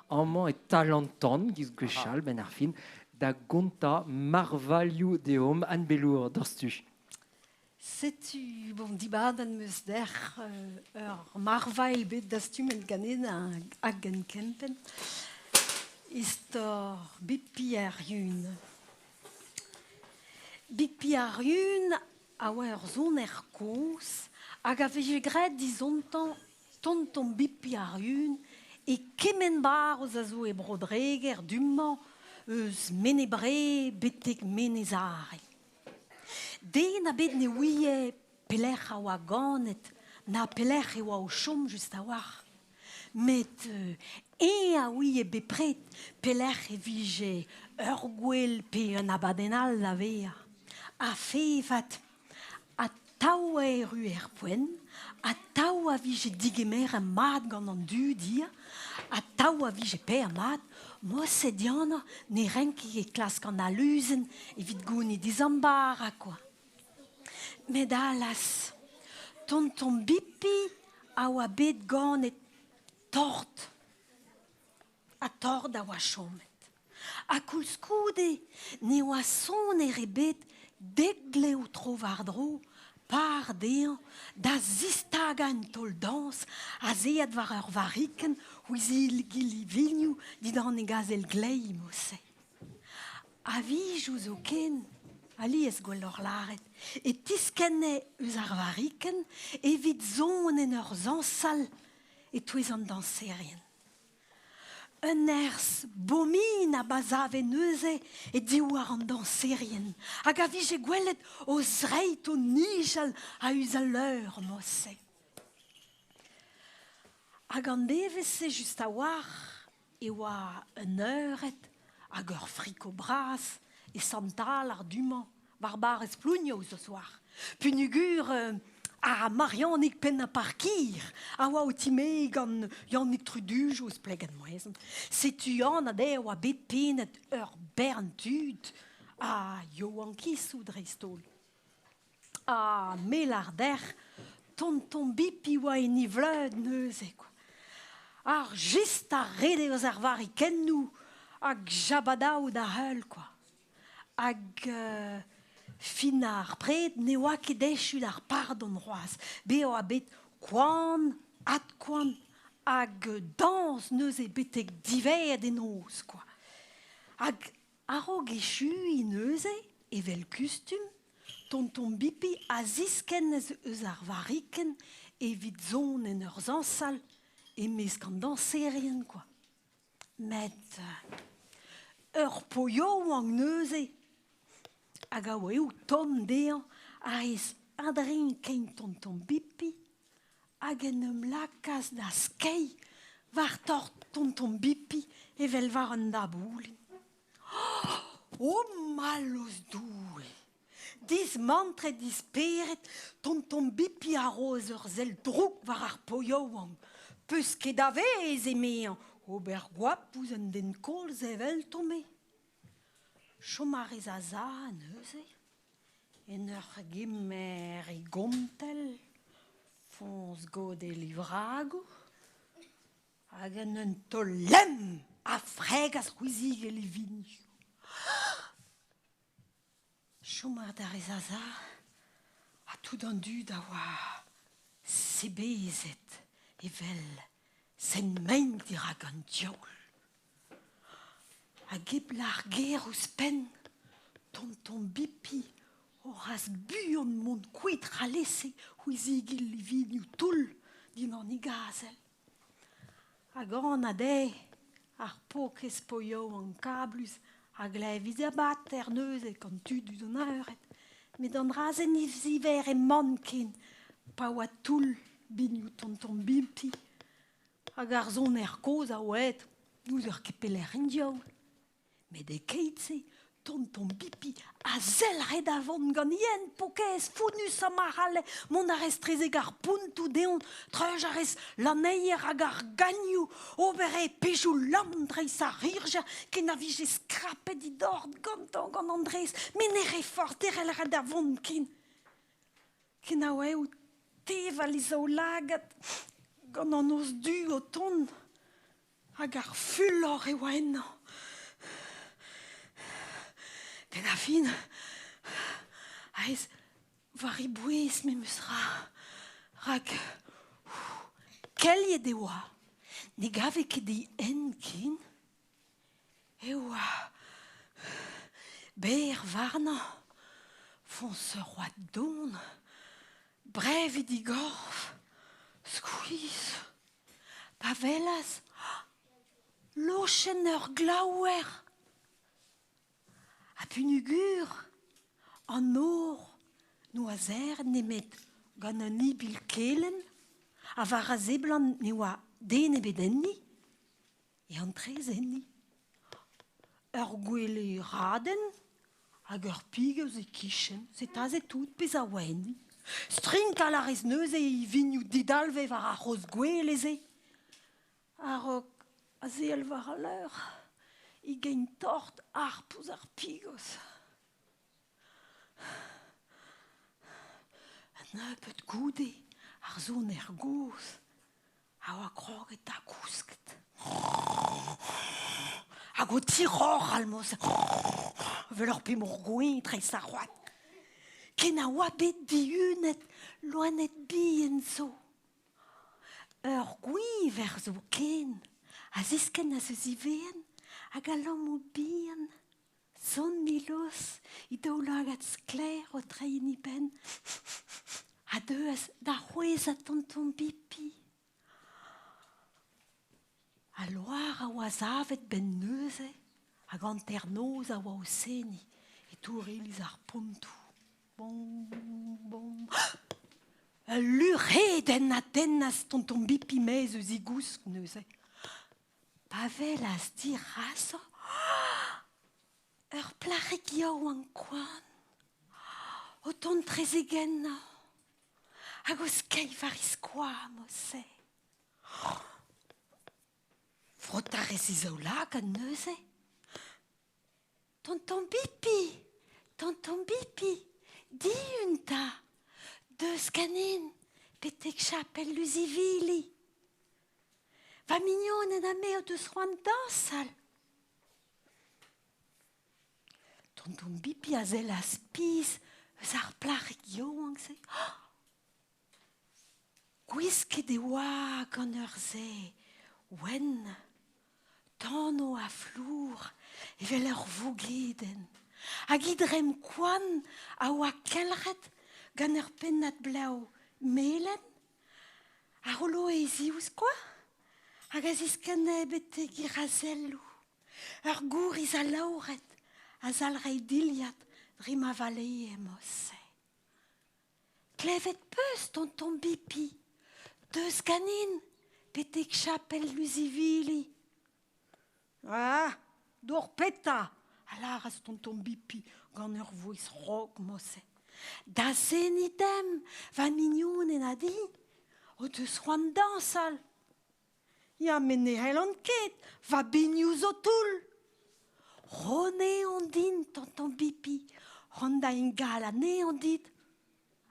amañ e Talantan, giz gwechall, benn ar fin, da gontañ marvalioù deomp Anne Bellour doc'htu. Setu, bon, dibadenn 'm eus dec'h ur marvailh bet dastumet ganin hag en kempenn. Istor Bipi ar Yun. Bipi ar Yun a oa ur soner kozh hag a vije graet dizontañ tonton Bipi ar Yun e kement barroz a zo e Bro-Dreger du-mañ eus Mene-Bre betek Menez-Are. Den ebet ne ouie pelec'h a oa ganet na pelec'h e oa o chom just a-walc'h. Met eñ a ouie bepred pelec'h e vije ur gwel pe un abadenn all da vezañ. Ha fevat, atav a erru er poent, atav Tav a vije digemeret mat gant an dud ia, ha tav a vije paeet mat, Moset dianañ ne renk ket klask an aluzenn evit gounit e zamm bara kwa. Met allas, tonton Bipi a oa bet ganet tort. Ha tort a oa chomet. Ha koulskoude ne oa soner ebet dek glev tro-war-dro par dezhañ da zistagañ un taol-dañs azeet war ur varrikenn ouzh gilivinoù dindan e gazel gleiz mod-se. A-wechoù zoken, alies gwelloc'h lâret, e tiskenne eus ar varrikenn evit son en ur zañsal e-touez an dañserien. Un nerzh bomin a basave neuze e diwar an dañserien hag a vije gwelet o zreid o nijal a-us al leur mod-se. Hag an devezh-se just a-walc'h e oa un eured hag ur friko bras e Sant-Alar du-mañ war barrez Plougnoz ce soir. Punugur ar Marianig Penn-ha-Parkir a oa o timeziñ gant Yannig Trudujo eus Plegenn-Moezn. Setu anat eo oa bet penet ur bern tud ha yaouankizoù dreist-holl. Ha me 'lâr dec'h, tonton Bipi oa en e vleud neuze kwa. Ar jist a rede eus ar varrikennoù hag jabadao da heul kwa. Hag fin ar pred ne oa ket echu d'ar pardon c'hoazh. Bez e oa bet koan, adkoan hag dañs neuze betek diwezhat en noz kwa. Hag a-raok echuiñ neuze, evel kustum, tonton Bipi a ziskennas eus ar varrikenn evit son en ur zañsal e-mesk an dañserien kwa. Met ur paotr yaouank neuze hag a oa eo tomm dezhañ a rez a-dreñv kein tonton Bipi hag en em lakaas da skeiñ war tort tonton Bipi evel war un daboulin. Oh mallozh Doue! Dismantret he spered, tonton Bipi a roas ur sell drouk war ar paotr yaouank. Peus ket a vezh, emezañ, ober goap ouzh un den kozh evelton-me. Chom a rez a-sav neuze, en ur gemer e gontell, foñs gant e livragoù, Hag en un taol lemm a fregas c'hwizigell e vinioù. Chom a rez aza ha tout an dud a oa sebezet evel sent-mein dirak an diaoul. Hag hep lâr ger ouzhpenn, tonton Bipi o ras buan mont kuit ralese c'hwizigell e vinioù toull dindan e gazel. Hag anat eo ar paourkaezh paotr kablus a glevis abater neuze gant tud eus an eured. Met an dra-se ne zivere mann ken pa oa toull binioù tonton Bipi. Hag ar soner kozh a oa aet n'ouzer ket pelec'h en diaoul. Met e-keit-se, tonton Bipi a zelc'he da vont gant yen paourkaezh founnus ha ma c'halle mont a rez trezek ar pontoù dezhañ, treuj a rez lanneier hag ar gagnoù, ober eo pezhioù lamm dreist ar rirjer ken a vije skrapet he dorn gantañ gant an drez, met ne rae forzh derc'hel a ra da vont ken. Ken a oa eo teval e zaoulagad gant an noz du o tont. Hag ar fulor e oa ennañ. Benn ar fin, aes war e bouez memes tra, rak kelliet e oa, ne gave ket e hent ken. E oa berr warnañ, foñs ur c'hoad don, brevet e gorf, skuizh. Pa welas lochenn ur glaouer ha peogwir an nor n'oa serret nemet gant un ibil kelenn ha war a seblant ne oa den ebet enni e antrez enni. Ur gwele raden hag ur pig eus e-kichen, setaze tout pezh a oa enni. Strinkal a rez neuze e vignoù didalvez war ar c'hozh gwele-se. A-raok azezel war al leur, e gein tort harp ouzh ar pigos. Un nebeud goude, ar soner gozh a oa kroget da gousket. Hag o tiroc'hal moz 'vel ur pemoc'h-gouez dreist ar c'hoad. Ken a oa bet dihunet loened bihan zo. Ur gwiñver zo ken a ziskennas eus e vein hag a lammoù bihan. Sonn Milos, he daoulagad sklaer o treiñ en e benn, a deuas da c'hwezhañ tonton Pipi. Al loar a oa savet 'benn neuze hag hanternoz a oa o seniñ e tour iliz ar Pontoù. Bon, bon. Ul luc'hedenn a dennas tonton Bipi maez eus e gousk neuze. Pa welas dirazañ ur plac'hig yaouank koant o tont prezegennañ hag o skeiñ war e skoaz mod-se. Frotañ a rez e zaoulagad neuze. Tonton Bipi, tonton Bipi, dihun 'ta, deus ganin betek chapel Luzivili. Va mignoned ha me o deus c'hoant dañsal. Tonton Bipi a sellas pizh eus ar plac'hig yaouank-se. Gwisket e oa gant ur sae wenn, tano ha flour evel ur vogedenn, hag he dremm koant a oa kelc'het gant ur pennad blev melen a c'holoe e zivskoaz hag a ziskenne betek he razelloù. Ur gouriz alaouret a zalc'he dilhad dre ma valee mod-se. Klevet 'peus, tonton Bipi, deus ganin betek chapel Luzivili. Ah, d'o'r petra, a lâras tonton Bipi gant ur vouezh rok moset. Da seniñ demp, va mignoned ha din, o deus c'hoant dañsal. Ya, met ne c'hellan ket, va binioù zo toull. Ro anezhañ din, tonton Bipi, c'hoant da ingal anezhañ dit.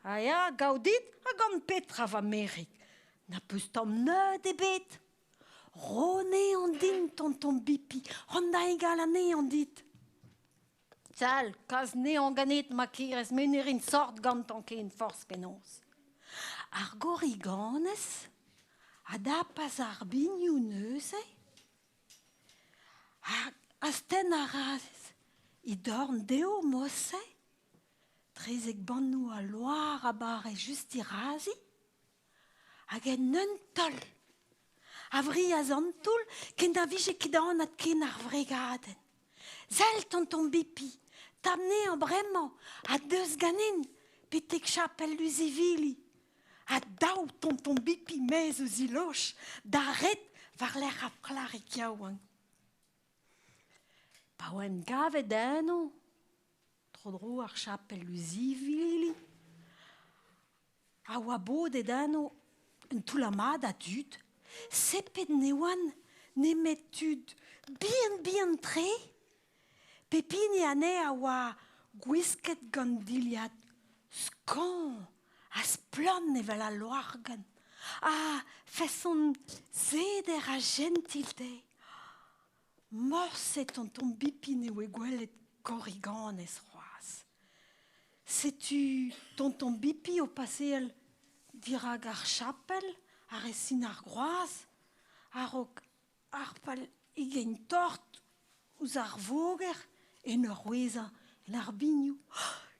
Ha ya, gaou dit, ha gant petra, va merc'hig? Na peus tamm neud ebet. Ro anezhañ din, tonton Bipi, c'hoant da ingal anezhañ dit. Sal, kas 'nezhañ ganit ma kerez, me ne rin sort gantañ ken forzh penaos. Ar gorriganez a dapas ar binioù neuze hag astenn a ras he dorn dezho mod-se, trezek bannoù al loar a bare just dirazi. Hag en un taol a wrias an toull ken na vije ket anat ken ar vregadenn. Sell, tonton Bipi, tap 'nezhañ bremañ ha deus ganin betek chapel Luzivili. Ha dav tonton Bipi 'maez eus e loch d'ar red war-lerc'h ar plac'hig yaouank. Pa oamp gavet eno, tro-dro ar chapel Luzivili, a oa bodet eno un toullad mat a dud, sepet ne oant nemet tud bihan-bihan-tre. Pep hini anezhe a oa gwisket gant dilhad skañv ha splann evel al loargann, ha feson seder ha jentil dezhe. Morse tonton Bipi ne oe gwelet korriganez c'hoazh. Setu tonton Bipi o paseal dirak ar chapel a resin ar groaz a-raok harpal e gein tort ouzh ar voger en ur c'hwezhañ en ar binioù.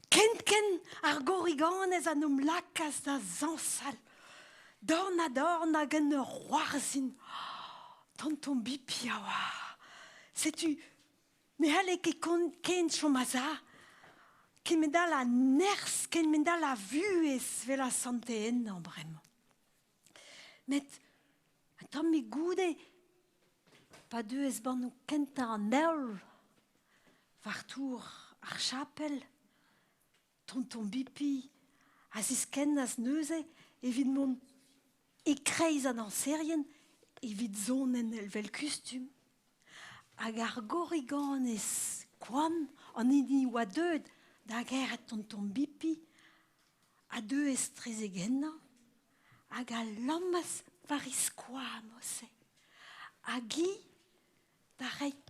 Ken-ken ar gorriganez a 'n em lakaas da zañsal, dorn-ha-dorn hag en ur c'hoarzhin. Tonton Bipi a oa. Setu ne c'halle ket ken chom a-sav. Kement-all a nerzh, kement-all a vuhez 'vel a sante ennañ bremañ. Met un tammig goude, pa deuas bannoù kentañ an heol war tour ar chapel, tonton Bipi A ziskennas neuze evit mont e-kreiz an dañserien evit sonenn evel kustum. Hag ar gorriganez koant an hini oa deuet da gerc'hat tonton Bipi a deuas trezek ennañ hag a lammas war e skoaz mod-se. Hag hi da reiñ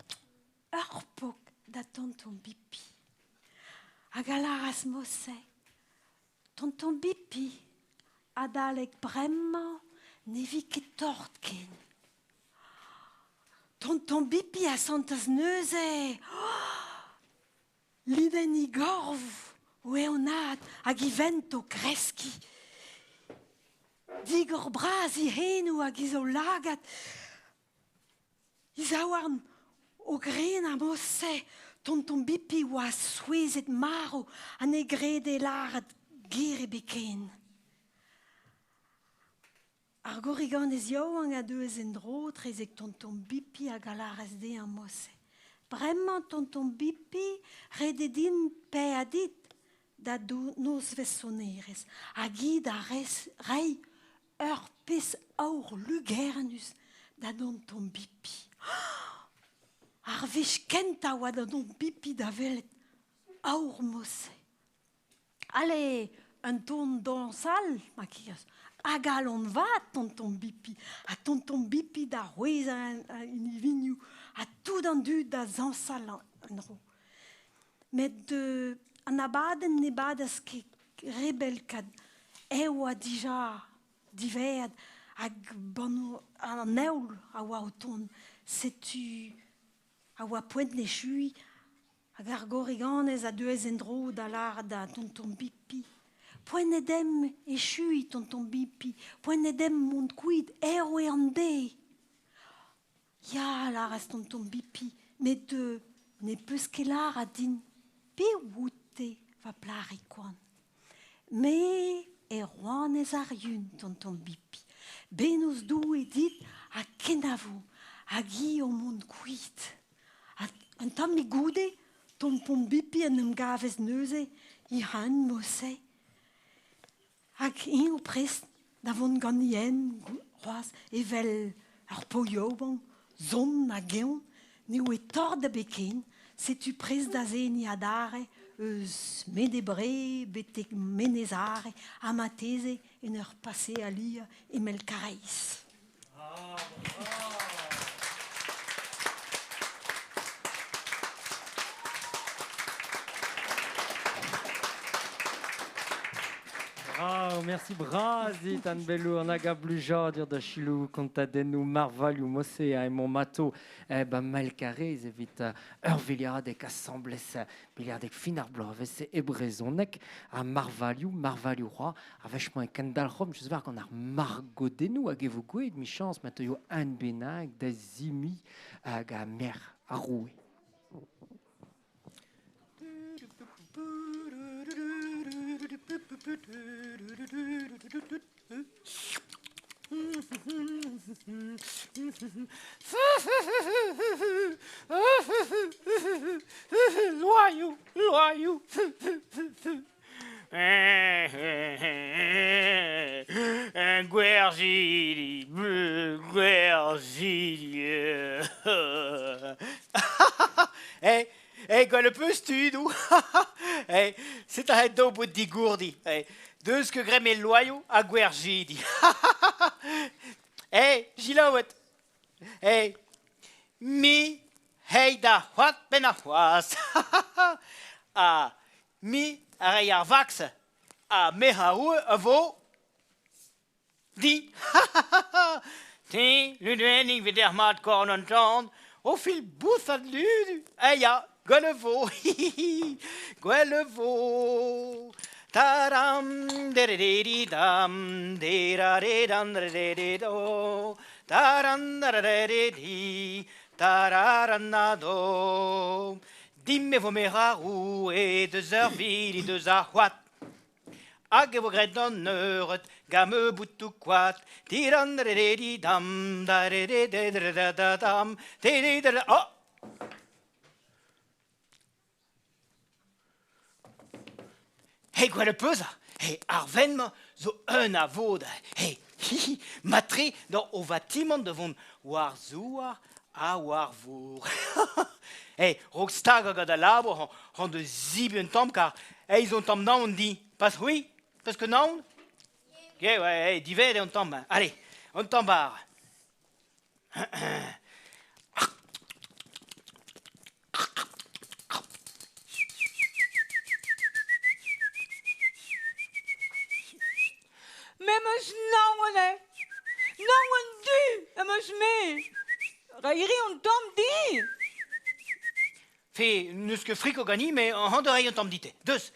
ur pok da tonton Bipi. Hag a lâras mod-se, Tonton Bipi, adalek bremañ ne vi ket tort ken. Tonton Bipi a santas neuze linenn e gorf o eeunaat hag e vent o kreskiñ. Digor-bras e c'henoù hag e zaoulagad. E zaouarn o grenañ mod-se, tonton Bipi oa souezhet marv ha ne grede lâret ger ebet ken. Ar gorriganez yaouank a deuas en-dro 'trezek tonton Bipi hag a lâras dezhañ mod-se. Bremañ, tonton Bipi, ret eo din paeañ dit da nozvezh sonerezh hag hi da reiñ ur pezh aour lugernus da donton Bipi. Ar wech kentañ oa da don Bipi da welet aour mod-se. Ale, un ton dañsal, ma kerz. A galon vat, tonton Bipi. Ha tonton Bipi da c'hwezhañ en ivinioù. Ha tout an dud da zañsal en-dro. Met an abadenn ne badas ket re bell kat ev oa dija diwezhat hag bannoù an heol a oa o tont. Setu a oa poent echuiñ Hag ar gorriganez a deuas en-dro da lâret da tonton Bipi. Poent eo demp echuiñ, tonton Bipi, poent eo demp mont kuit, erv eo an deiz. Ya, a lâras tonton Bipi, met ne peus ket lâret din piv out-te, va plac'hig koant. Me eo rouanez ar yun, tonton Bipi. Bennozh Doue dit ha kenavo, hag hi o mont kuit. Un tammig goude, tonton Bipi en em gavas neuze e-unan mod-se. Hag eñ prest da vont gant e hent c'hoazh evel ur paotr yaouank, sonn hag eñ, ne oe tort ebet ken. Setu prest da seniñ adarre eus Menebre betek Menez-Are ha marteze en ur paseal hir e Melkareiz. Bravo, merci bras dit Anne Bellour nag a blijadur da selaou kontadennoù marvailhoù Mosse ha emañ Mato eh ba Malkarez evit ur viliadeg asambles biliadeg fin ar bloavezh e brezhoneg ha marvailhoù marvailhoù c'hoazh A-wech-mañ e kendalc'homp just war gant ar margodennoù hag e vo gwelet 'michañs ma teuio un bennak da zimiñ hag a merc'h ar roue. Loaioù, loaioù. Gwerzhidi, gwerzhidi. Eh, eh, gwell peus tudoù. Eh, c'est a daou bout digourdi. Eh, deus ket graet me loaioù ha gwerzhidi. Eh, Gilaouet. Eh, mi hei da c'hoad benn ar c'hoazh. Ha Me a ray ar vaks ha me a roue a vo di. Te, luduennig 'vit er mat korn an tan, o fil bousat ludu. Eh ya, gwell e vo, gwell e vo. Taram, derededidam, deraredam, derededo, taran, daradedi, tararanado. Dimp e vo me ra roue deus ur vili deus ar c'hoad. Hag e vo graet an eured gant ma boutoù koad. Tiran dam da da dam te oh! He gwell peus He, ar ven-ma zo un a vod. He, hi, hi, matre d'or o vatimant de vont war zouar ha war vor. He, rog stag hag da labour han de zibu un tamm kar eiz on tamm naon di. Pas c'hwi? Pas que naon? Ge, ouais, hey, divet eo an tamm. Allez, an tamm bar. Me 'm eus naon eo. Naon du am eus me. Reiñ an tamm din. Fe, n'eus ket friko ganin, met an da reiñ an tamm dit. Deus.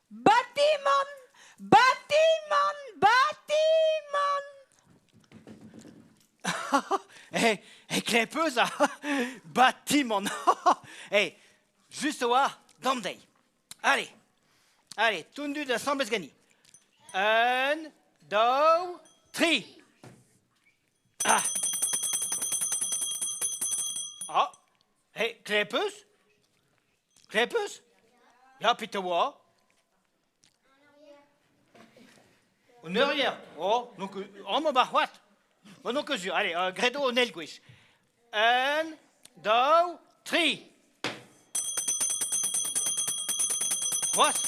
Batimant! Batimant! Batimant! Eh, eh, klepeus a batimant. Eh, just a-walc'h, d'an deiz. Allez, allez, tout dud asambles gani. Un, daou, tri. Ah. Ah, eh, klepeus? Klepeus? Ya, petra oa? Un eurier. Oh, donc, amañ ba c'hoad. Bon, donc, sur. Allez, gredo an eil gwech. Un, daou, tri. C'hoazh.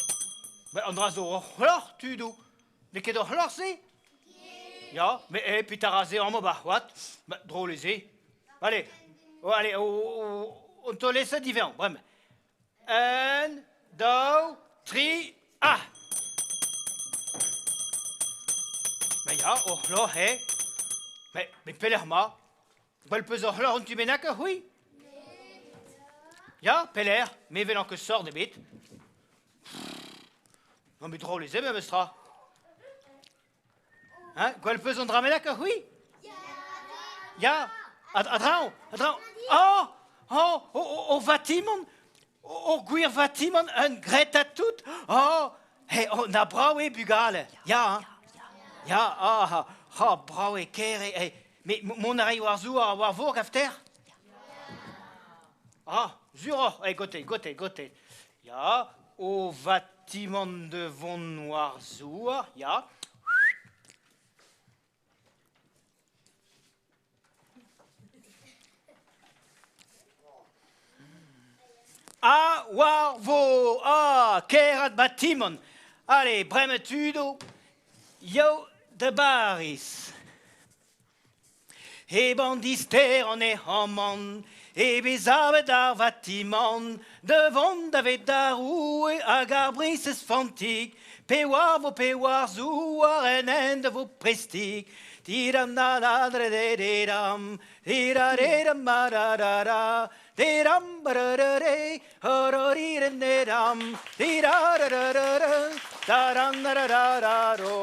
Ben, an dra zo ur c'hloc'h, tudoù. N'eo ket ur c'hloc'h-se? Ya, mais eh, petra ra se amañ ba c'hoad? Ben, drôle eo se. Allez, oh, allez, oh, oh, on te laisse divers, bremañ. Un, daou, tri, ah! Ben ya, ur c'hloc'h eo. Met pelec'h 'ma? Gwell peus ur c'hloc'h un tu bennak, c'hwi? Ya, pelec'h? Me 'welan ket sort ebet. Non, mais drôle eo memes tra. Hein? Gwell peus an dra bennak, c'hwi? Ya, a-draoñ, a-draoñ. Oh, oh, oh, oh, vatimant, oh, gwir vatimant, un graet ha tout. Oh, hey, oh, na brav eo bugale. Ya, hein? Ya, ah, ah, brav eo ker eo. Hey, met mont a ray war zouar war vor gafter? Ah, sur oc'h. Hey, gote, gote, gote. Ya, o vatimant de vont war zouar, ya. Ha war vo ah, kaerat batimant. Allez, bremañ tudo, yo da Bariz. Heb an dister an ehamant, e bezavet ar vatimant, da vont davet ar roue hag ar briñsez Fantig, pe war vo pe war zouar en hent a vo prestik. Tiram na na dre de dam, tira de dam ma da da da, de dam ba da da de, ho ro ri re ne dam, tira da da da da, da dam da da da da do.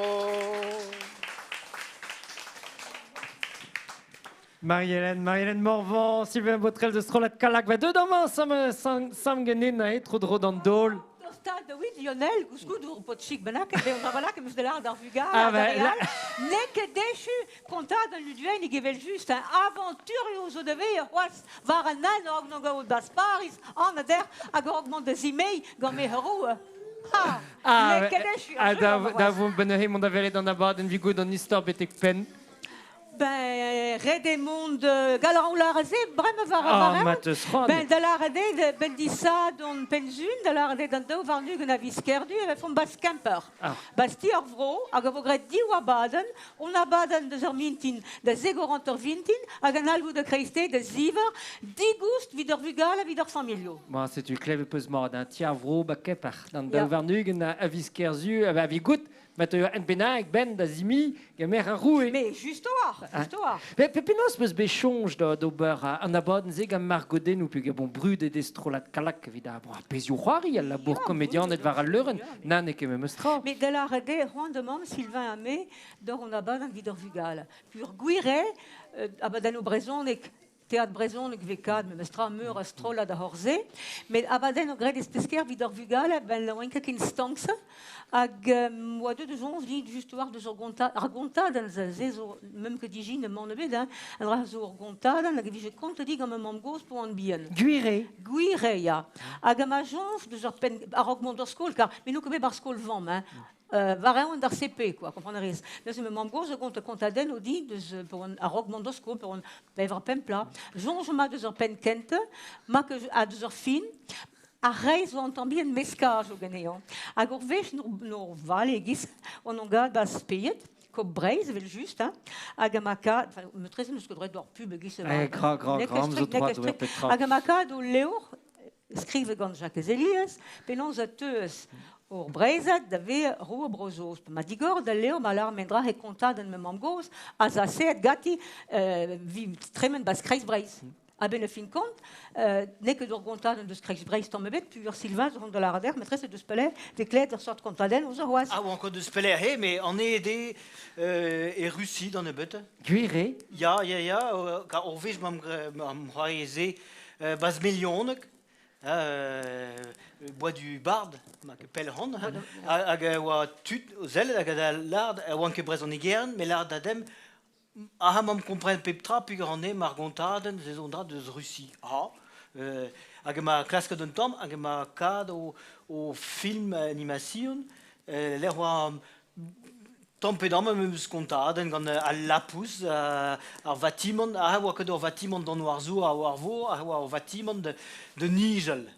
Marie-Hélène, Marie-Hélène Morvan, Sylvain Botrel de Strollad Kallag, va deut amañ sam, sam, sam ganin ae tro dro d'an daol. Stad da wit Lionel, gousgoud ur paotr chik bennak, e an dra em eus da lâret d'ar vugale, Ah, da ben, re la- all. N'eo ket echu kontad an luduennig evel-just, hein. Avanturioù zo da vezañ c'hoazh war an anv hag gaout bas Paris, an ader hag a mont da zimeiñ gant me c'hero. Ha, Ah, n'eo ket echu, ah, ar da, jeu, da vo ben neuze mont da welet an abadenn vigout an istor betek penn. Ben, ret eo mont gall a ran lâret se, bremañ war Ah, war ma teus c'hoant. Ben, da lâret eo, ben disadorn pennzun, da lâret eo d'an daou warn-ugent a viz Kerdu, e vefomp bas Kemper. Ah. Bas ti ar vro, hag a vo graet div abadenn, on abadenn deus ar mintin da zegorant ur vintin, hag an alvoud da kreisteiz da ziver, digoust evit ar vugale evit ar familhoù. Bon, setu klevet peus mat, un ti ar vro ba Kemper, d'an daou Ya. warn-ugent a viz Kerzu, a vigout, Ma teuio en bennak ben da zimi gamer ar roue. Mais just a-walc'h, just a-walc'h. Pe penaos peus bet soñj da d'ober an abadenn-se gant margodennoù peogwir bon brudet eo strollad Kallag evit ar bon, ar pezhioù c'hoari, al labour komedianed war al leurenn, na n'eo ket memes tra. Mais da lâret eo, c'hoant emañ Sylvain ha me d'or an abadenn evit ar vugale. Pur gwir eo, abadennoù brezhonek Teatr brezhoneg vez kad memestra meur a strollad a c'horze, met abadenn o graet e-spesker evit ar vugale ben oa ket ken stank-se hag oa deuet eus soñj dit just war deus ur gonta ar gontadenn se zo meump ket ijin mann ebet hein, an dra zo ur gontadenn hag e vije kontet dit gant ma mamm-gozh pa oan bihan. Gwir eo. Gwir eo, ya. Hag ma soñj deus ur penn a-raok mont d'ar skol kar me n'on ket bet ba'r skol-vamm hein. War eeun d'ar CP, quoi, kompren a rez. Neuze ma mamm-gozh a gont kontadennoù din deus pa oan a-raok mont d'ar skol, pa oan pevar pemp pla. Soñj ma deus ur penn kentañ, ma ha deus ur fin, ar reizh zo an tamm bihan meskaj o ganeomp. Hag ur wech n'or vale e-giz on on gad ba Speied, Kop Breizh evel-just, hein, hag ma kad, enfin, metreze n'eus ket droit d'ober pub e-giz Eh, gra, gra, gra, am zo droit d'ober petra. Hag ma kad o levr, skrivet gant Jakez Elias, penaos a teuas ur Breizhad da vezañ roue Bro-Saoz. Ma digor da levr ma lâr mendra he kontadenn ma mamm-gozh, azaseet ganti evit tremen 'ba kreiz Breizh. A-benn ar fin kont, n'eo ket ur gontadenn deus kreiz Breizh tamm ebet, pugur Sylvain zo da lâret dec'h, matrese deus pelec'h vez klevet ur seurt kontadenn ouzh c'hoazh. Ah, oan ket deus pelec'h eo, met an eo e Rusi d'an nebeut. Gwir eo? Ya, ya, ya, ur wech m'am c'hoarie se Bas Melioneg, boa du Bard, ma ket pell c'hant, hag e oa tud o sellet hag a lâret, e oan ket brezhonegerion, met lâret da dem, ah, m'am kompren pep tra peogwir an eo mar gontadenn se zo un dra deus Rusi. Ah, hag ema klasket un tamm, hag ema kad o film animation, lec'h oa Tamm pe damm em eus kontadenn gant al lapous, ar vatimant, aze oa ket ur vatimant d'an war-zour ha war vor, aze oa ur vatimant da nijal.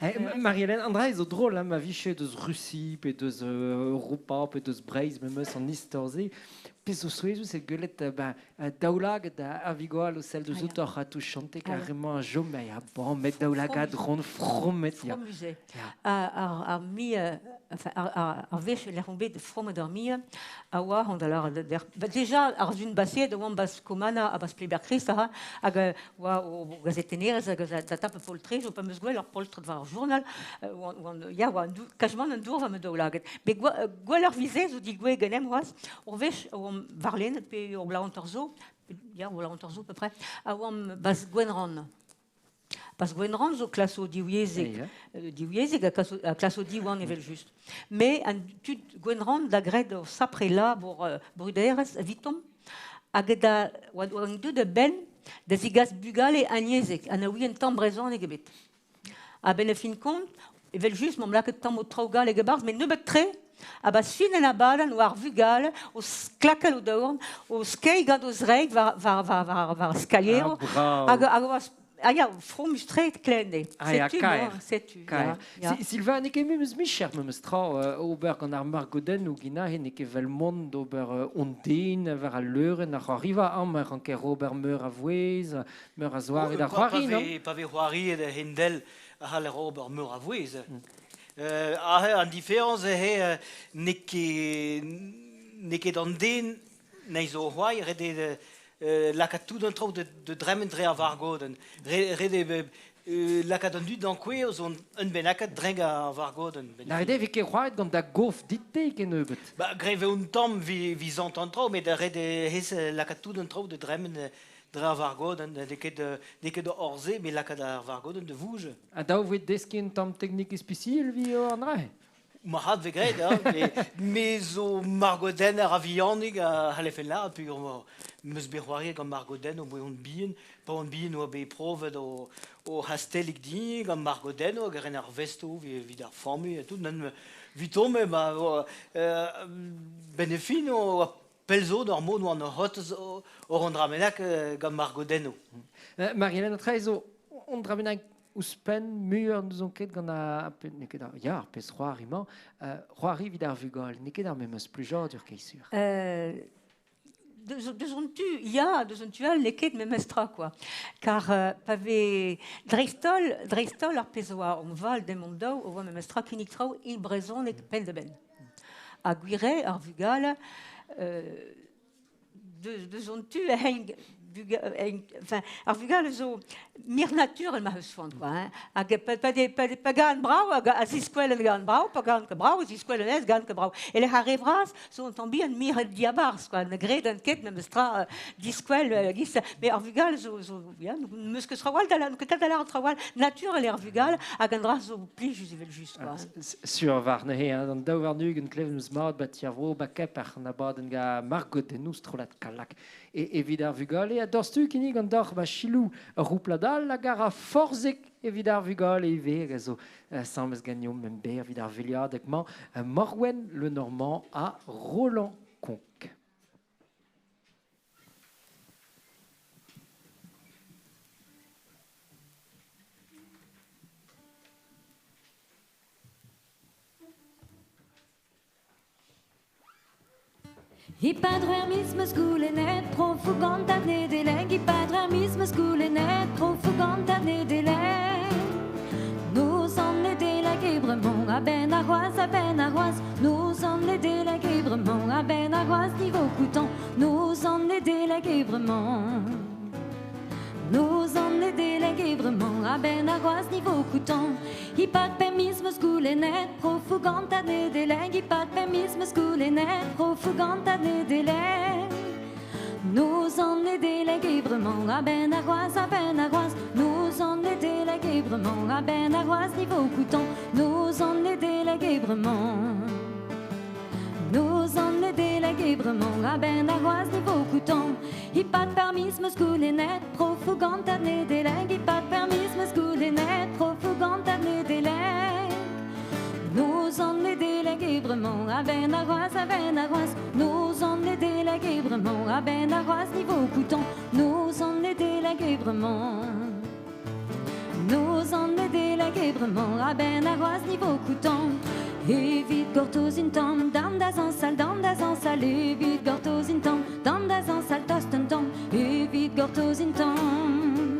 Marie-Hélène, an dra zo drôle, hein, ma vije deus Russie, pe deus Europa, pe deus Breizh, memes an istor-se. Pezh zo souezhus eo gwelet ben, daoulagad ar vigoal o sell deus outoc'h ha tout chanter carrément a chom, ya, bon, met daoulagad ront fromet, ya. Fromus eo. Ar mi, enfin, ar wech lec'h on bet fromet ar mi, a oa hon da lâret ba déjà ar sun baseet a oan bas Komana ha bas Pleber-Christ ha hag oa o gazetennerez hag da tap poltrej o pa 'm eus gwell ar poltred war ar journal oan ya oa kajmant an dour war ma daoulagad. Bet gwelloc'h vize zo digouezhet ganemp c'hoazh ur wech oamp warlene pe ur bloaz hanter zo, ya ur bloaz hanter zo à peu près, a oamp bas Gwenrann. Pas Gwenrann zo klasoù divyezhek, divyezhek ha klasoù Diwan evel-just. Mais an tud Gwenrann da graet ur sapre labour bruderezh evitomp hag da oa an deuet a-benn da zegas bugale anyezhek ha na ouient tamm brezhoneg ebet. A-benn ar fin kont, evel-just m'omp lakaet tammoù traoù gallek e-barzh, met nebeut-tre, ha ba fin an abadenn oa ar vugale o sklakal o daouarn, o skeiñ gant o zreid war ar skaliero, hag oa Ah ya, fromus-tre klen eo. Ah ya, Setu, kaer. moi, setu. Kaer. Ya, ya. Sylvain, n'eo ket memes micher memes tra ober gant ar margodennoù ginahe n'eo ket vel mont d'ober hon den war al leurenn ar c'hoariva amañ ranker ober meur a vouezh, meur a zoare da c'hoari, non? Pa vez c'hoariet a-hend-all a c'haller ober meur a vouezh. Aze an diferañs eo n'eo ket an den Nei zo c'hoari, ret eo lakaat tout an traoù da dremen dre ar vargodenn. Ret eo lakaat an dud d'ankouezh zo un bennaket drek ar vargodenn. Na ret eo vez ket c'hoariet gant da gof dit-te kennebeut. Ba, grev eo un tamm 'vit an traoù, met ret eo hez lakaat tout an traoù da dremen dre ar vargodenn. N'eo ket hor-se, met lakaat ar vargodenn da vouge. Ha dav eo deskiñ un tamm teknik ispisial evit an dra-se? Marc'had vez graet, hein, me zo margodenner a-vihanik a c'hallfe lâret peogwir 'm eus bet c'hoariet gant margodennoù pa oan bihan. Pa oan bihan oa bet provet o c'hastellig din gant margodennoù hag a ren ar vestoù evit ar familh ha tout. Nann, 'vito-me ma benn e fin oa pell zo d'ar mod oan o c'hortoz oc'h an dra bennak gant margodennoù. Marie-Hélène Trez zo on dra bennak Ouzhpenn, muioc'h n'ouzon ket gant ar n'eo ket ar ya, ar pezh c'hoari-mañ, c'hoari evit ar vugale, n'eo ket ar memes plijadur, keit sur. Deus an tu, ya, deus an tu all, n'eo ket memes tra, quoi. Kar pa vez dreist-holl, ar pezh oa on val demp hon daou, o oa memes tra kinnig traoù e brezhoneg penn-da-benn. Ha gwir eo, ar vugale, deus an tu, enfin, ar vugale zo mir naturel ma eus font, quoi, hein. Hag pa gan brav, hag a ziskwell gan brav, pa gan ket brav, ziskwell ez gan ket brav. E lec'h ar re vras zo un tamm bihan mir diabarzh, quoi, ne gredan ket memes tra diskwell giz, met ar vugale zo, ya, n'eus ket trawal da la, ket da lâret trawal, naturel eo ar vugale, hag an dra zo plijus evel-just, quoi. Sur war neuze, hein, an daou warn-ugent klevet 'm eus mat ba ti ar vro ba Kemper an abadenn ga Margot Denous strollad Kallag. E evit ar vugale a dorstu kinnig an doc'h ba Chilou ur rouplad all hag a ra forzhek evit ar vugale ivez hag a zo asambles ganeomp emberr evit ar veliadeg-mañ Morwenn Le Normand ha Roland Konk. E-pad ur miz 'm eus goulennet profoù gant an Nedeleg. E-pad ur miz 'm eus goulennet profoù gant an Nedeleg. Noz an Nedeleg e bremañ a-benn arc'hoazh, a-benn arc'hoazh. Noz an Nedeleg e bremañ a-benn arc'hoazh ni vo koutant. Noz an Nedeleg e bremañ. Noz an Nedeleg e bremañ a-benn arc'hoazh ni vo koutant. E-pad pemp miz 'm eus goulennet profoù gant an Nedeleg. E-pad pemp miz 'm eus goulennet profoù gant an Nedeleg. Noz an Nedeleg e bremañ a-benn arc'hoazh, a-benn arc'hoazh. Noz an Nedeleg e bremañ a-benn arc'hoazh ni vo koutant. Noz an Nedeleg e bremañ. Noz an Nedeleg e bremañ a-benn arc'hoazh ni vo koutant. E-pad pemp miz 'm eus goulennet profoù gant an Nedeleg. E-pad pemp miz 'm eus goulennet profoù gant an Nedeleg. Noz an Nedeleg e bremañ a-benn arc'hoazh, a-benn arc'hoazh. Noz an Nedeleg e bremañ a-benn arc'hoazh ni vo koutant. Noz an Nedeleg e bremañ. Noz an Nedeleg e bremañ a-benn arc'hoazh ni vo koutant. Evit gortoz un tamm, dam da zañsal, dam da zañsal. Evit gortoz un tamm, dam da zañsal tost un tamm. Evit gortoz un tamm.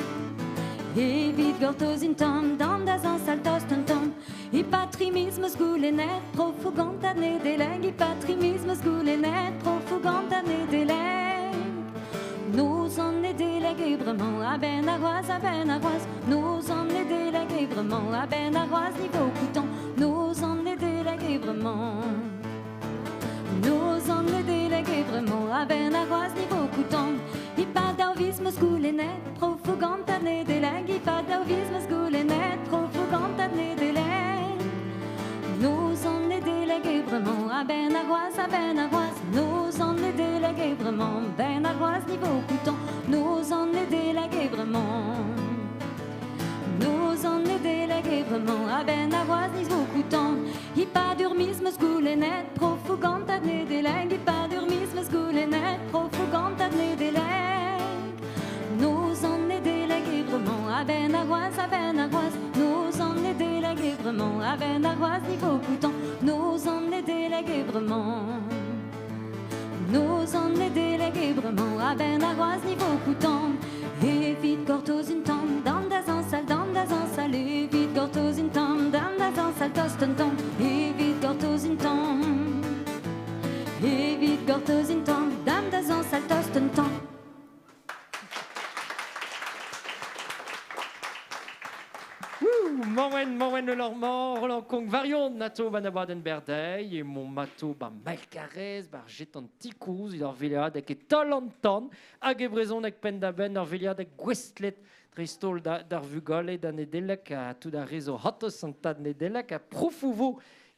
Evit gortoz un tamm, dam da zañsal tost un tamm. E-pad tri miz 'm eus goulennet profoù gant an Nedeleg. E-pad tri miz 'm eus goulennet profoù gant an Nedeleg. Noz an Nedeleg e bremañ a-benn arc'hoazh, a-benn arc'hoazh. Noz an Nedeleg e bremañ a-benn arc'hoazh ni vo koutant. Noz an Nedeleg e bremañ. Noz an Nedeleg e bremañ a-benn arc'hoazh ni vo koutant. E-pad daou viz 'm eus goulennet profoù gant an Nedeleg. E-pad daou viz 'm eus goulennet profoù gant an Nedeleg. Noz an Nedeleg e bremañ a-benn arc'hoazh, a-benn arc'hoazh. Noz an Nedeleg e bremañ 'benn arc'hoazh ni vo koutant. Noz an Nedeleg e bremañ. Noz an Nedeleg e bremañ a-benn arc'hoazh ni vo koutant. E-pad ur miz 'm eus goulennet profoù gant an Nedeleg. E-pad ur miz 'm eus goulennet profoù gant an Nedeleg. Noz an Nedeleg e bremañ a-benn arc'hoazh, a-benn arc'hoazh. Noz an Nedeleg e bremañ a-benn arc'hoazh ni vo koutant. Noz an Nedeleg e bremañ. Noz an Nedeleg e bremañ a-benn arc'hoazh ni vo koutant. Evit gortoz un tamm, dam da zañsal, dam da zañsal. Evit gortoz un tamm, dam da zañsal tost un tamm. Evit gortoz un tamm. Evit gortoz un tamm, dam da zañsal tost un tamm. Morwenn, Morwenn Le Normand, Roland Konk, Varion, nato ban abadenn Berdei, e mon mato ba Malkarez, bar jetan tikouz, ur veliadeg e taol an tan, hag e brezhoneg penn-da-benn, ur veliadeg gouestlet dreist-holl d'ar vugale da Nedeleg, ha tout ar re zo c'hortoz an tad Nedeleg, ha profoù vo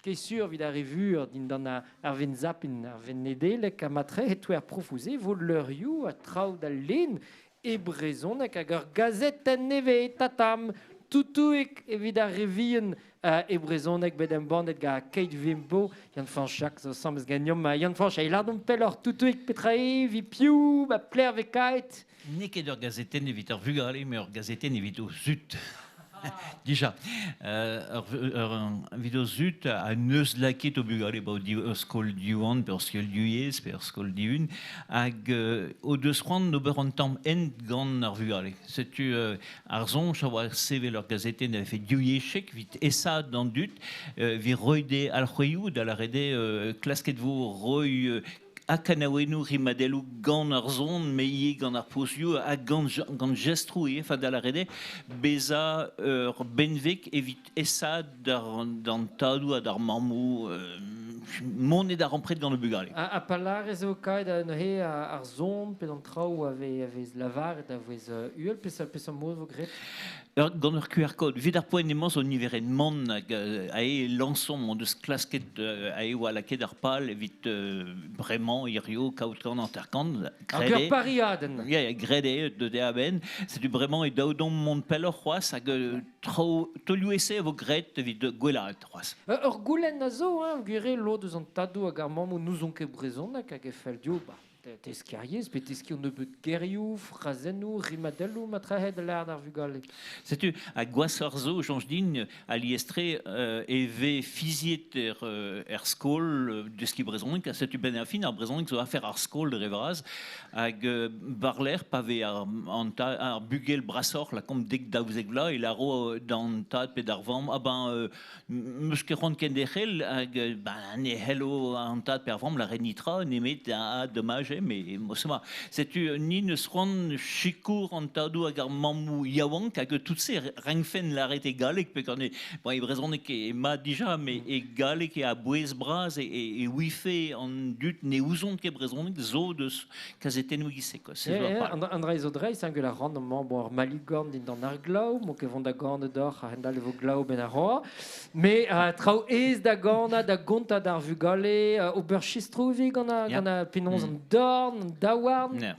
ket sur evit ar re vur dindan ar venn zapin, ar venn Nedeleg, ha matre e touer profoù-se vo leurioù ha traoù da lenn e brezhoneg hag ur gazetenn nevez tatam toutouig evit ar re vihan e brezhoneg bet embannet gant Keit Vimbo. Yann-Fañch Jacques zo asambles ganeomp. Yann-Fañch, e lardomp pelloc'h toutouig petra eo, evit piv, ba plec'h vez kaet? N'eo ket ur gazetenn evit ar vugale, met ur gazetenn evit o zud. Dija, ur evit o zud a neus lakaet o bugale ba ur skol Diwan, pe ur skol Duyez, pe ur skol Dihun, hag o deus c'hoant d'ober un tamm hent gant ar vugale. Setu ar soñj a oa sevel ur gazetenn a vefe divyezhek evit aesaat d'an dud, evit roiñ dezhe alc'hwezioù, da lâret eo klasket vo roiñ a kanaouennoù rimadelloù gant ar son, me ivez gant ar pozioù ha gant, gant jestroù ivez, fa da lâret eo, bezañ ur benveg evit esaat d'an tadoù ha d'ar mammoù mont e darempred gant o bugale. Ha pa lârez eo kaet neuze ar son pe an traoù a vez lavaret a vez uhel, peseurt mod vo graet? Gant ur QR code. Evit ar poent emañ zo niverenn mann hag ae lañsomp hon deus klasket ae oa lakaet ar pal evit bremañ hirio kaout 150. Hag ur pariadenn. Ya, ya, graet eo deut eo a-benn. Setu bremañ e daou domp mont pelloc'h c'hoazh hag traoù taolioù ese a vo graet evit gwellaat c'hoazh. Ur goulenn a zo, hein, gwir eo lod eus an tadoù hag ar mammoù n'ouzon ket brezhoneg hag e fell dezho ba, Deskiñ ar yezh pe deskiñ un nebeud gerioù, frazennoù, rimadelloù matrehe da lâret ar vugale. Setu, ha gwashoc'h zo, soñj din, alies-tre e vez fiziet er skol deskiñ brezhoneg, ha setu benn ar fin ar brezhoneg zo afer ar skol dre vras, hag war-lerc'h pa vez ar bugel brasoc'h, lakaomp 10-12 vloaz, e lâro d'an tad pe d'ar vamm, ah ben 'meus ket c'hoant kenderc'hel hag ben ne c'hello an tad pe ar vamm lâret netra nemet ah domaj eo mais mosema. Setu ni neus c'hoant sikour an tadoù hag ar mammoù yaouank hag tout se renkfen lâret e galleg pe gant bon e brezhoneg eo mat dija mais e galleg eo a-bouez bras e ouife an dud ne ouzont ket brezhoneg zo deus kazetennoù e-giz-se quoi. Se zo ar pal. An dra zo dreist, hein, gwell a ran amañ bon ar maligorn dindan ar glav, mo ket vont da ganañ deoc'h a-hend-all e vo glav benn ar c'hoa. Mais traoù aes da ganañ, da gontañ d'ar vugale, ober chistroù ivez gant gant a penaos an dorn, an daouarn.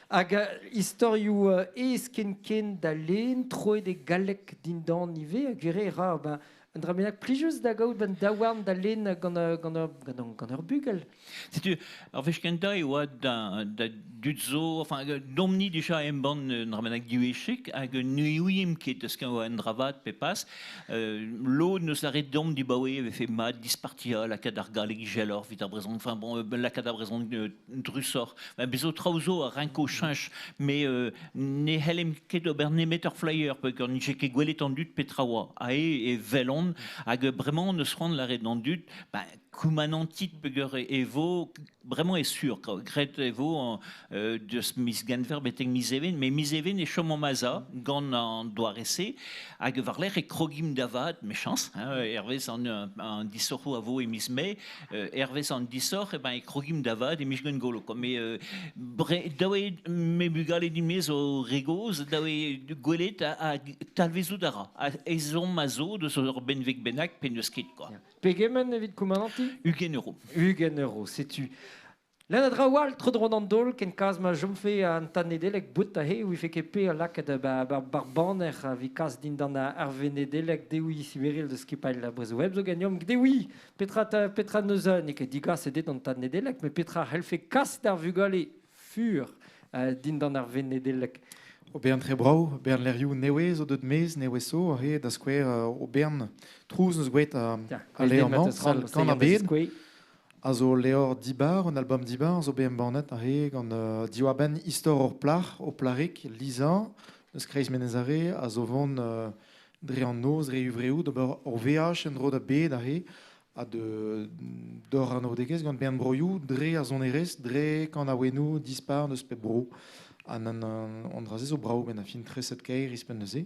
Hag istorioù aes ken-ken da lenn, troet e galleg dindan ivez, ha gwir eo e ra ben, un dra bennak plijus da gaout ben daouarn da lenn gant ur bugel. Setu, ar wech kentañ e oa da dud zo, enfin, domp-ni dija embann un dra bennak diwezhek hag ne ouiemp ket eus oa un dra vat pe pas. Lod neus lâret deomp dibaoe e vefe mat dispartiañ, lakaat ar galleg izeloc'h evit ar brezhoneg, enfin bon, lakaat ar brezhoneg drusoc'h. Bez zo traoù zo a renko cheñch, met ne c'hellemp ket ober nemet ur flyer, peogwir nije ket gwelet an dud petra oa. Ae e welont, hag bremañ neus c'hoant lâret d'an dud, ben, koumanantit peogwir e vo bremañ eo sur graet e vo deus miz Genver betek miz Even met miz Even e chomomp aza gant an doare-se hag war-lerc'h e krogimp da vat mechañs hein, hervez an disoc'hoù a vo e miz Mae hervez an disoc'h e ben e krogimp da vat e miz Gwengolo quoi met dav eo me bugale din-me zo re gozh dav eo gwelet ha talvezout a ra ha ezhomm a zo deus ur benveg bennak pe n'eus ket quoi. Pegement evit koumanantiñ? 20 euro. 20 euro, setu. Lenn a draoù all tro-dro d'an daol ken kaz ma chomfe an tad Nedeleg bout aze ouife ket pe lakaat bar banner evit kas dindan ar Venedeleg Dewi Siberil deus skipailh Brezhoweb zo ganeomp. Dewi, petra petra neus n'eo ket digaset eo d'an tad Nedeleg, met petra c'hellfe kas d'ar vugale fur dindan ar Venedeleg? O bern tre brav, bern lec'hioù nevez zo deut maez, nevez zo, aze da skouer o bern trouz neus gwelet al levr-mañ, sal Kan ar Bed, a zo levr dibar, un album dibar zo bet embannet aze gant diwar-benn istor ur plac'h, ur plac'hig, Lisa, eus kreiz Menez-Are, a zo vont dre an noz, dre huñvreoù, d'ober ur veaj en-dro da bed aze, ha d'hor anaoudegezh gant bern broioù dre ar sonerezh, dre kanaouennoù dispar eus pep bro. An dra-se zo brav benn ar fin treset kaer ouzhpenn neuze.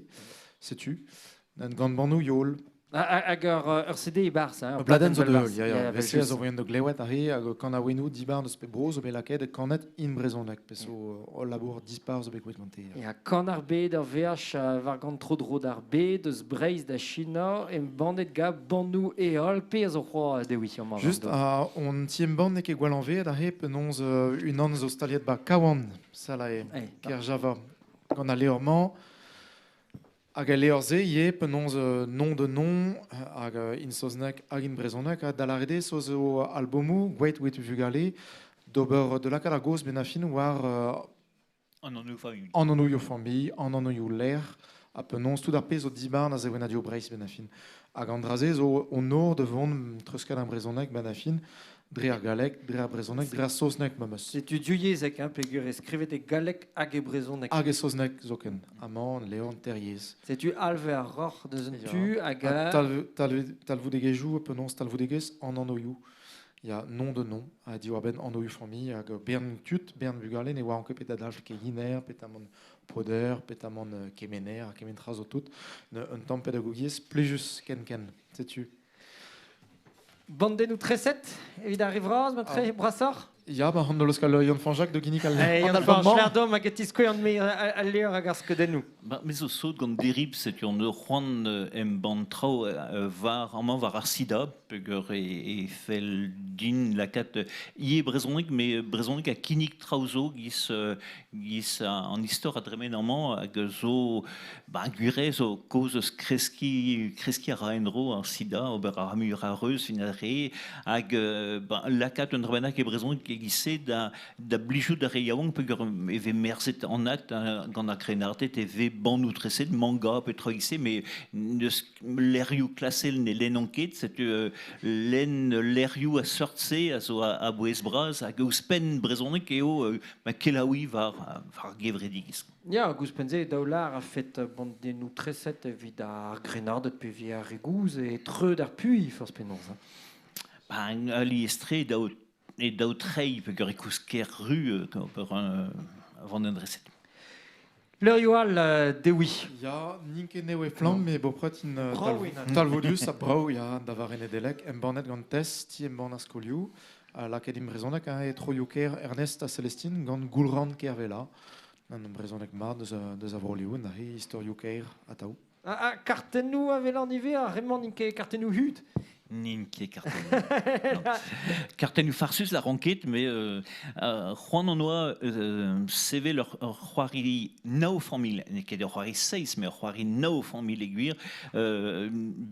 Setu, gant bannoù yol. Hag ur CD e-barzh, hein, ur bladenn zo da heul, ya, ya. Vel-se a zo moaien da glewet aze, hag kanaouennoù dibar eus pep bro zo bet lakaet kanet in brezhoneg, pezh zo hol labour dispar zo bet graet gante. Ya, kan ar bed, ur veaj war gant tro-dro d'ar bed, eus Breizh da China, embannet gant bannoù heol, pe a zo c'hoazh dewi amañ. Just, hon ti-embann n'eo ket gwall anveet aze, penaos unan zo staliet ba Kawan, sal eo, Kerjava, gant al levr-mañ. Hag al levr-se ivez, penaos nom de nom, hag in saozneg hag in brezhoneg, ha da lâret eo zo albomoù Gweit with vugale, d'ober de lakaat ar gaoz benn ar fin war An anvioù familh. An anvioù familh, an anvioù lec'h, ha penaos tout ar pezh zo dibar da sevenadur Breizh benn ar fin. Hag an dra-se zo honor da vont treuzkas ar brezhoneg benn ar fin, dre ar galleg, dre ar brezhoneg, dre ar saozneg memes. Setu divyezhek, hein, peogwir e skrivet e galleg hag e brezhoneg. Hag e saozneg zoken. Amañ, Leon Terriez. Setu Alve ar Roc'h deus un tu hag... Talvoudegezhioù, penaos talvoudegezh an anvioù. Ya nom de nom ha diwar-benn anvioù familh hag bern tud, bern bugale ne oa ket pet a dalv keginer, petamant poder, petamant kemener, ha kement tra zo tout. Un tamm pedagogiezh plijus ken-ken, setu. Bandennoù treset evit ar re vras, ma tre brasoc'h? Ya, ba an euskal Yann Fanjak de ginnig al Yann an album-mañ. Fañch Lerdom hag e tiskouezan me al levr hag ar skeudennoù. Ba, me zo sot gant derib, setu an ur c'hoant embann traoù war amañ war ar sida, peogwir e fell din lakaat ivez brezhoneg, met brezhoneg ha kinnig traoù zo giz, giz an istor a dremen amañ hag zo ba, gwir zo kaoz eus kreskiñ, kreskiñ a ra en-dro ar sida, ober a ra muioc'h a reuz fin ar re, hag ba, lakaat un dra bennak e brezhoneg e-giz-se da, da blijout d'ar re yaouank peogwir e vez merzet anat gant ar grennarded e vez bannoù treset, manga pe traoù e-giz-se, met n'eus lec'hioù klasel ne lennont ket, setu lenn lec'hioù a seurt-se a zo a-bouez bras hag ouzhpenn brezhoneg eo ma kelaouiñ war, war gevredigezh. Ya, hag ouzhpenn-se, daou lâr a fet bandennoù treset evit ar grennarded pe evit ar re gozh e treud ar puilh, forzh penaos. Hein. Ba, alies-tre daou e daou treiñ peogwir e kousk ker ru ober un dreset. Leurioù all, Dewi. Ya, n'int ket newe flamm, met bopred int Brav int. talvoudus ha brav, ya, da vare Nedeleg, embannet gant Tes, ti embann ar skolioù, ha lakaet in brezhoneg e troioù-kêr Ernest ha Celestine gant Goulran Kervella. An brezhoneg mat deus a Vro-Leon, neuze istorioù-kaer atav. Ah, kartennoù a welan ivez, ar re-mañ n'int ket kartennoù hud. N'int ket kartennoù. Non. Kartennoù farsus la ran ket, met c'hoant hon oa sevel ur c'hoari nav familh. N'eo ket ur c'hoari seizh, met ur c'hoari nav familh e gwir.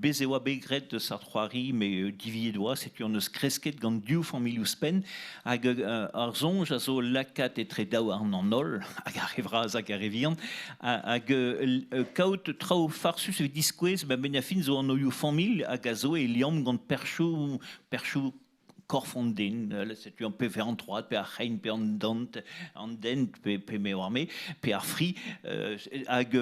Bez e oa bet graet deus ar c'hoari, met diviet oa, setu hon eus kresket gant div familh ouzhpenn. Hag ar soñj a zo lakaat etre daouarn an holl, hag ar re vras hag ar re vihan, hag kaout traoù farsus evit diskouez, ba benn ar fin zo anvioù familh hag a zo e liamm gant perchoù, perchoù korf an den, setu an pe an troad, pe ar c'hein, pe an dant, an dent, pe me oar me, pe ar fri, hag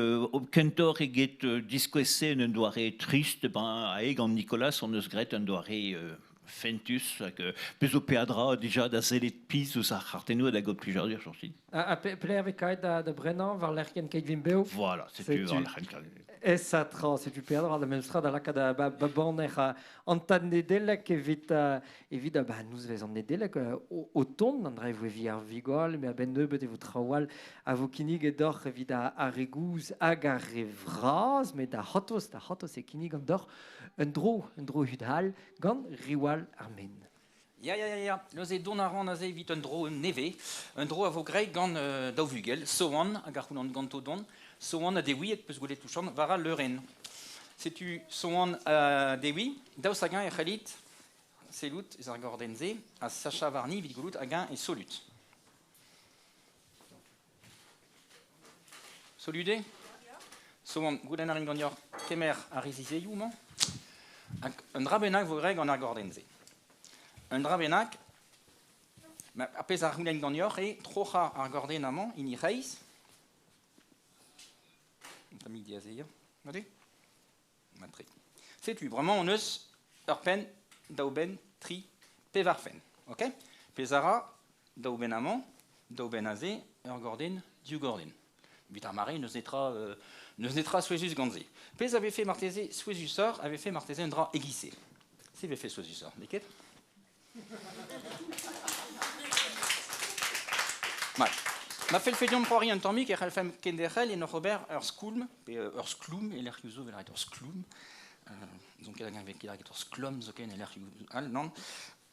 kentoc'h eget diskouez-se en un doare trist, ben, ae gant Nicolas on eus graet un doare fentus, hag pezh zo peadra dija da sellet pizh ouzh ar c'hartennoù ha da gaout plijadur, sorti. Ha pelec'h vez kaet da brenañ war lec'hienn Keit Vimp Bev? Voilà, setu war lec'hienn Keit Vimp. Esa tra, setu peadra da memes tra da lakaat ba, ba banner an tad Nedeleg evit, evit ba, nouzvez an Nedeleg o tont, an dra e voe vi ar vigol, met a-benn nebeut e vo traoù all a vo kinniget deoc'h evit ar re gozh hag ar re vras, met da c'hortoz e kinnig an deoc'h un dro hud all gant Riwal ar Men. Ya, ya, ya, ya. Neuze dont a ran aze evit un dro nevez, un dro a vo graet gant daou vugel, Soan hag ar c'houlant ganto dont, Soan ha Dewi hag peus gwelet touchant war al leurenn. Setu Soan ha Dewi, daoust hag-eñ e c'hellit sellout eus ar gordenn-se ha sachañ warni evit gwelout hag-eñ e solut. Solut eo? Soan, goulenn a rin ganeoc'h kemer ar rezizeioù-mañ. Hag un dra bennak vo graet gant ar gordenn-se. Un dra bennak, ma, ar pezh a c'houlenn ganeoc'h eo troc'hañ ar gordenn amañ, hini reizh. Un tammig diazezañ. Mat eo? Mat-tre. Setu, bremañ hon eus ur penn, daou benn, tri, pevar fenn. Ok? Pezh a ra, daou benn amañ, daou benn aze, ur gordenn, div gordenn. Evit ar mare, n'eus netra souezhus gant se. Pezh a vefe marteze souezhusoc'h, a vefe marteze un dra e-giz-se. Se vefe souezhusoc'h, n'eo ket? Mat. Ma fellfe deomp c'hoari un tammig e c'hallfemp kenderc'hel en oc'h ober ur skoulm, pe ur skloum, e lec'hioù zo vel ur skloum. N'on ket hag-eñ vez ket ur sklom zoken e lec'hioù all, nann.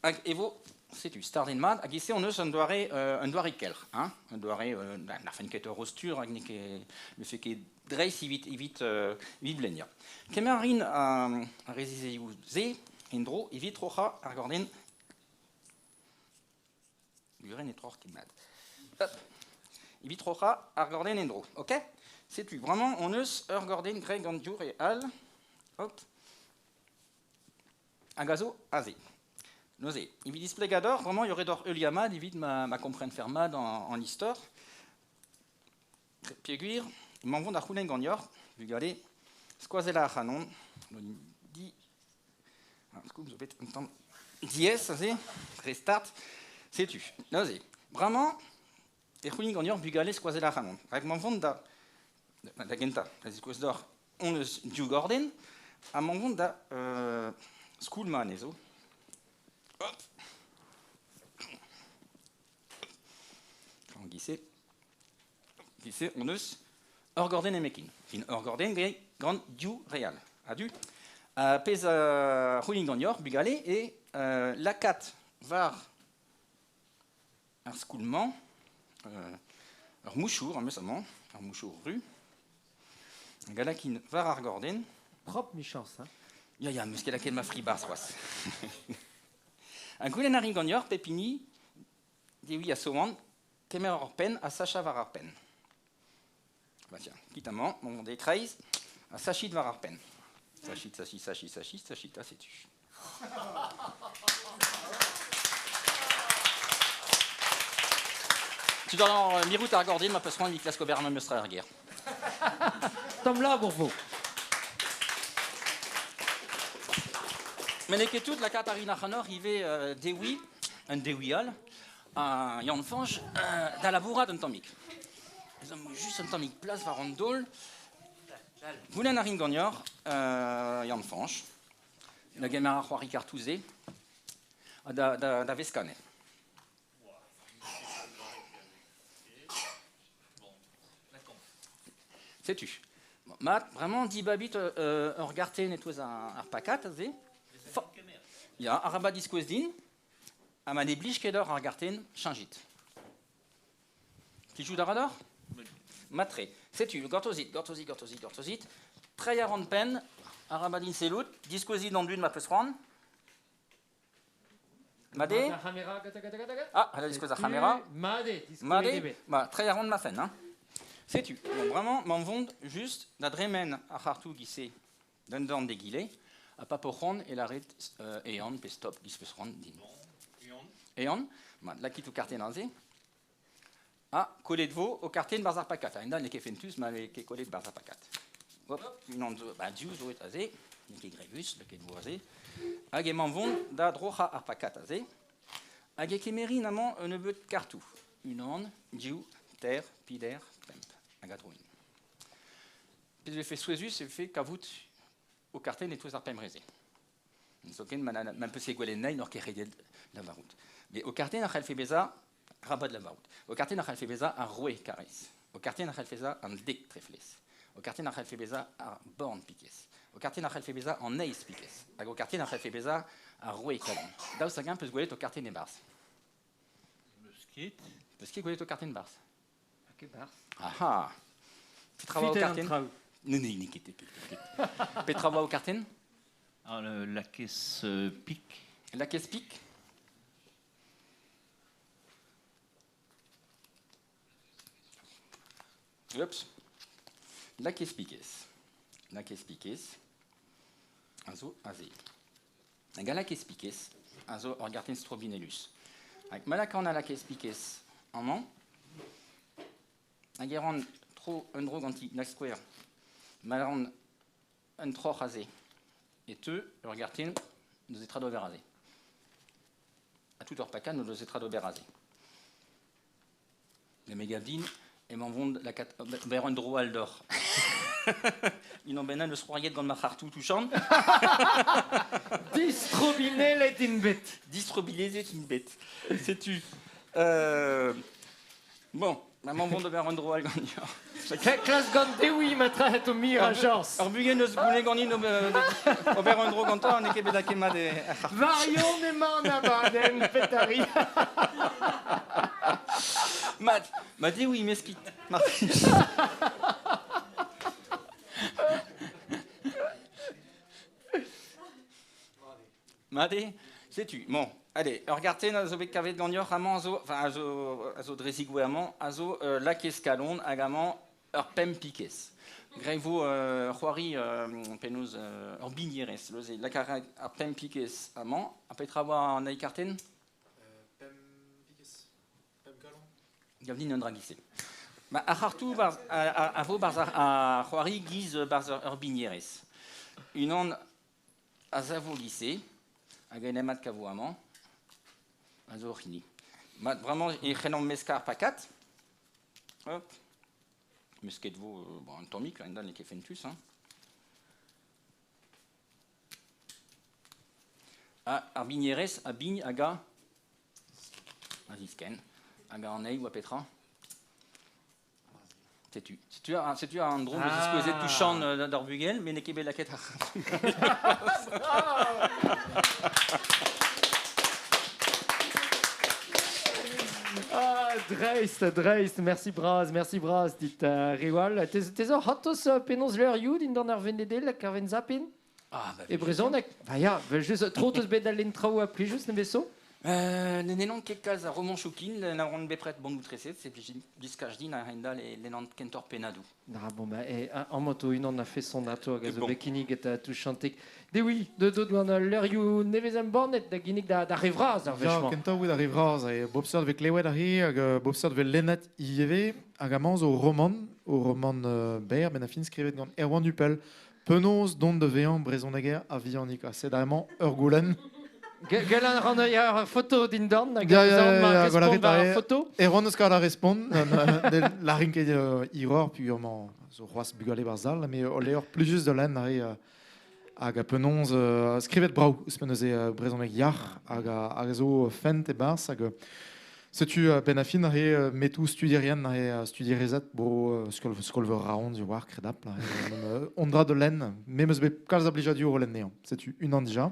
Hag e vo, setu, stardenn mat, hag e-se hon eus un doare kelc'h, hein? Un doare, n'arfen ket ur rostur hag n'eo ket, ne fait ket dreist evit bleniañ. Kemer a rin ar rezizeioù-se en-dro evit troc'hañ ar gordenn. Buren e troc'h ket mat. Hop. Evit troc'hañ ar gordenn en-dro, ok? Setu, bremañ hon eus ur gordenn graet gant div re all. Hop. Hag a zo aze. Neuze, evit displegañ deoc'h, bremañ y aurait deoc'h heuliañ mat evit ma komprenfer mat an istor. Peogwir, emañ vont da c'houlenn ganeoc'h, bugale, skoazellañ ac'hanon, di... Ar skoulm zo bet un tamm Diez, aze, restart, setu. Neuze, bremañ, e c'houlenn ganeoc'h bugale skoazell ac'hanon. Rak ma vont da, da gentañ, da ziskouez deoc'h hon eus div gordenn, ha ma vont da skoulmañ anezho. Hop. Gise, gise, hon eus ur gordenn nemetken. Fin ur gordenn graet gant div real. A-du. Pezh a c'houlenn ganeoc'h, bugale, eo lakaat war ar skoulm-mañ ur mouchour am eus amañ, ur mouchour ru. Hag a lakin war ar gordenn. Propre michañs, hein? Ya, ya, 'm eus ket lakaet ma fri 'barzh c'hoazh. Ha goulenn a rin ganeoc'h pep hini dewi a soan kemer ur penn ha sachañ war ar penn. Bah tiens, kit amañ, mont e-kreiz, ha sachit war ar penn. Sachit, sachit, sachit, sachit, sachit, ha setu. Tu dois mirout ar gordin ma peus c'hoant evit klask ober ar memes tra er gêr. Tamm labour vo. Met n'eo ket tout lakaat a rin ac'hanoc'h ivez dewi, un dewi all, ha Yann-Fañch da labourat un tammig. Ez omp just un tammig plas war an daol. Goulenn a rin ganeoc'h, Yann-Fañch, da gemer ar c'hoari kartoù-se ha da, da, da veskañ anezhe. Setu. Mat, bremañ dibabit ur gartenn e-touez ar pakad aze. Ya, arabat diskouez din. Ha ma ne blij ket deoc'h ar gartenn, cheñchit. Plijout a ra deoc'h? Mat-tre. Setu, gortozit, gortozit, gortozit, gortozit. Treiñ a ran penn, arabat din sellout, diskouezit an dud ma peus c'hoant. Mat eo? Ah, elle a diskouez ar c'hamera. Mat eo, diskouez eo bet. Ba, treiñ a ran ma fenn, hein. Setu, bon, bremañ, m'am vont just da dremen ar c'hartoù giz-se d'un dorn d'egile, ha pa po c'hoant e lâret ehan pe stop giz peus c'hoant din. Ehan. Mat, lakit ho kartenn aze. Ha kollet vo ho kartenn barzh ar pakad. A-hend-all n'eo ket fentus ma n'eo ket kollet barzh ar pakad. Hop, unan zo, ba, div zo aze, n'eo ket grevus, lakaet vo aze. Hag emañ vont da droc'hañ ar pakad aze. Hag e kemerin amañ un nebeud kartoù. Unan, div, ter, pider, pemp. Hag a droin. Pezh vefe souezhus e vefe kavout ho kartenn e-touez ar pemp re-se. Zoken ma n'am peus ket gwelet anezhi n'oc'h ket redet lavarout. Met ho kartenn a c'hallfe bezañ rabat lavarout. Ho kartenn a c'hallfe bezañ ar roue karrez. Ho kartenn a c'hallfe bezañ an dek treflez. Ho kartenn a c'hallfe bezañ ar born pikez. Ho kartenn a c'hallfe bezañ an eizh pikez. Hag ho kartenn a c'hallfe bezañ ar roue kalon. Daoust hag-eñ peus gwelet ho kartenn e-barzh? Meus ket. Peus ket gwelet ho kartenn e-barzh? Ket barzh. Aha. Petra oa ho kartenn? Ne, ne, n'eo ket, ket. Petra oa ho kartenn? Ah, la caisse pique. La caisse pique. Oups. La caisse piquez. La caisse piquez. A zo aze. Hag a la caisse piquez a zo ur gartenn strobinellus. Hag ma lakaan a la caisse piquez amañ, hag e ran tro un dro ganti, da skouer. Ma ran un troc'h aze e teu ur gartenn n'eus netra d'ober aze. Ha tout ur pakad n'o deus netra d'ober aze. Mais me gav din emañ vont lakaat ober un dro all deoc'h. Unan bennak n'eus c'hoariet gant ma c'hartoù touchant. Distrobinellet int bet. Distrobinellet int bet. Setu. Bon, maman vont d'ober un dro all ganeoc'h. Klask gant Dewi ma traet o mir a Jans. Ur bugel eus goulenn ganin ober un dro gantañ n'eo ket bet lakaet mat er c'harr. Marion emañ an abadenn, petari. Mat, ma Dewi meskit, mar plij. Mat eo Setu, bon, allez, ur gartenn a zo bet kavet ganeoc'h amañ a zo, enfin, a zo, a zo dre zigouez amañ, a zo lakez kalon hag amañ ur pemp pikez. Graet vo c'hoari penaos ur bignerez, neuze lak a ra ar pemp pikez amañ. Ha petra oa an eil kartenn? Pemp pikez, pemp kalon. Gav din un dra giz-se. Ma, ar c'hartoù barzh, a vo barzh ar c'hoari giz barzh ur bignerez. Unan a savo giz-se, Hag en emad kavo amañ, a zo hini. Mat, vraiment, e c'hellomp meskañ ar pakad. Hop. Mesket vo, bon, un tammig, là, n'eo ket fentus, hein. Ha ar bignerez a bign hag a ziskenn. Hag an eil oa petra? Setu. Setu an dro meus diskouezet touchant d'ar bugel, met n'eo ket bet lakaet ar... Ah, dreist, dreist, merci bras, merci bras, dit Riwal. Tez ur c'hortoz penaos leurioù dindan ar Venedelek, ar Venzapin? Ah, bah, E brezhoneg? Ba ya, vel just, tro teus bet da lenn traoù ha plijus nevezo? Ne n'enan ket kalz a romanchoù kin, na ran bepred bannoù treset, se plij diskaj din a-hend-all e lennan kentoc'h pennadoù. Ah bon, bah, e, amañ to unan a feson ato hag a zo bet kinniget touchantek. Dewi, deut gant al leurioù nevez embannet da ginnig da re vras ar Ya, wech-mañ. kentañ out ar re vras, e bop seurt vez klevet ar re hag bop seurt vez lennet ivez. Hag amañ zo ur romant berr, ben a fin skrivet gant Erwan Hupel. Penaos dont da vezañ brezhoneger a-vihanik? Ha sed amañ ur goulenn. Gellan ran ur foto dindan hag Ya, ya, ez an ya, ma ya, respont voilà, war ar foto. Erwan eus kat a respont, larin ket hiroc'h peogwir zo c'hoazh bugale war sal, met ul levr plijus da lenn ar hag a penaos skrivet brav ouzhpenn neuze brezhoneg yac'h hag a zo fent e-barzh hag setu benn ar fin ar metoù studierien ar studierezed bro skol-veur Raon zo war kredapl on dra da lenn me 'm eus bet kalz a blijadur o lenn anezhañ setu unan dija.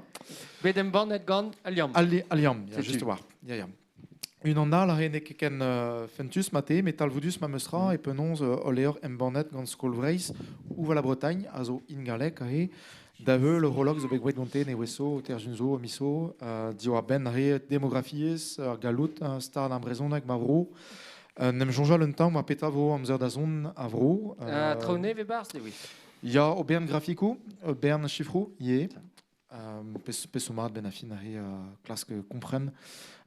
Bet embannet gant Al Liamm. Al Liamm, ya, just war. Ya, ya. Unan all a n'eo ket ken fentus mate, met talvoudus ma meus tra e penaos ul levr embannet gant Skol Vreizh Ouva la Bretagne a zo ingalek aze da heul ur rolog zo bet gwraet gante nevezo, terzhun zo, miso, diwar-benn re demografiezh, ar galloud, stad ar brezhoneg ma vro. N'em soñjal un tamm war petra vo amzer da zont a vro. Traoù nevez 'barzh, Lewis? Ya, o bern grafikoù, o bern sifroù ivez. Pezh zo mat benn ar fin ar re klask kompren.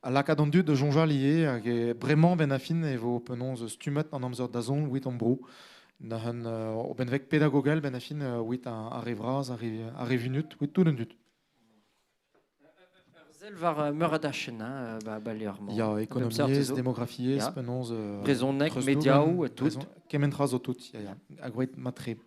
Ha lakaat an dud da soñjal ivez hag bremañ benn ar fin e vo penaos stummet an amzer da zont evit hon bro. Neuze o benveg pedagogel benn ar fin evit ar re vras, ar re vunut, evit tout an dud. Ur sell war meur a dachenn, hein, ba levr-mañ. Ya, ekonomiezh, demografiezh, penaos... Brezhoneg, mediaoù, tout. Kement tra zo tout, ya, ya. Ha gwraet mat-tre.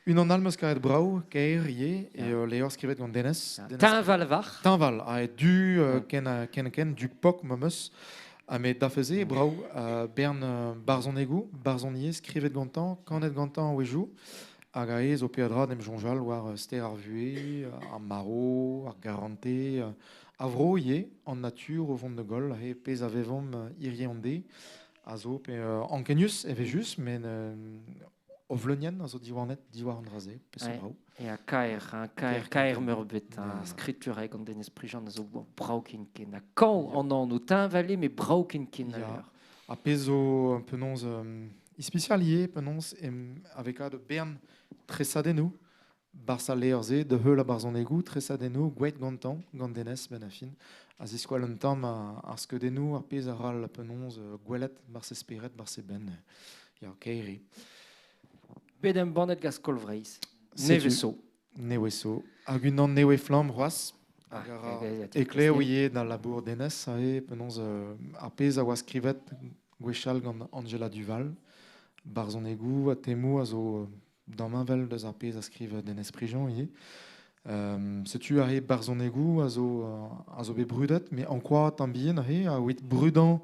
Unan all 'm eus kavet brav, kaer ivez, eo levr skrivet gant Denez. Teñval war. Teñval, ha du ken, du pok ma 'm eus. Ha me dafeze brav bern barzhonegoù, barzhoniezh skrivet gantañ, kanet gantañ a-wezhioù. Hag aze zo peadra d'em soñjal war ster ar vuhez, ar marv, ar garantez, ar vro ivez, an natur o vont da goll, he pezh a vevomp hirie an deiz, a zo pe ankenius evel-just, met o vleunienn a zo diwanet diwar an dra-se, peseurt brav. Ya, kaer, hein, kaer, kaer meurbet, hein, skriturek an Denez Prigent a zo brav ken-ken. Ha kañv an anv teñval eo, met brav ken-ken a leur. Ha pezh zo penaos ispisial ivez, penaos avec ad bern tresadennoù, barzh al levr-se, da heul ar barzhonegoù, tresadennoù gwelet gantañ, gant Denez benn ar fin, a ziskoal un tamm ar skeudennoù, ar pezh a ral penaos gwelet barzh e spered, barzh e benn. Ya, kaer eo. Bet embannet gant Skol Vreizh. Nevez zo. Nevez zo. Hag unan nevez flamm c'hoazh. Hag a ra eklev ivez d'al labour Denez, aze, penaos ar pezh a oa skrivet gwechall gant Anjela Duval, barzhonegoù ha temoù a zo damheñvel deus ar pezh a skriv Denez Prigent ivez. Setu aze barzhonegoù a zo bet brudet, met ankouaat tamm bihan aze, a evit brudañ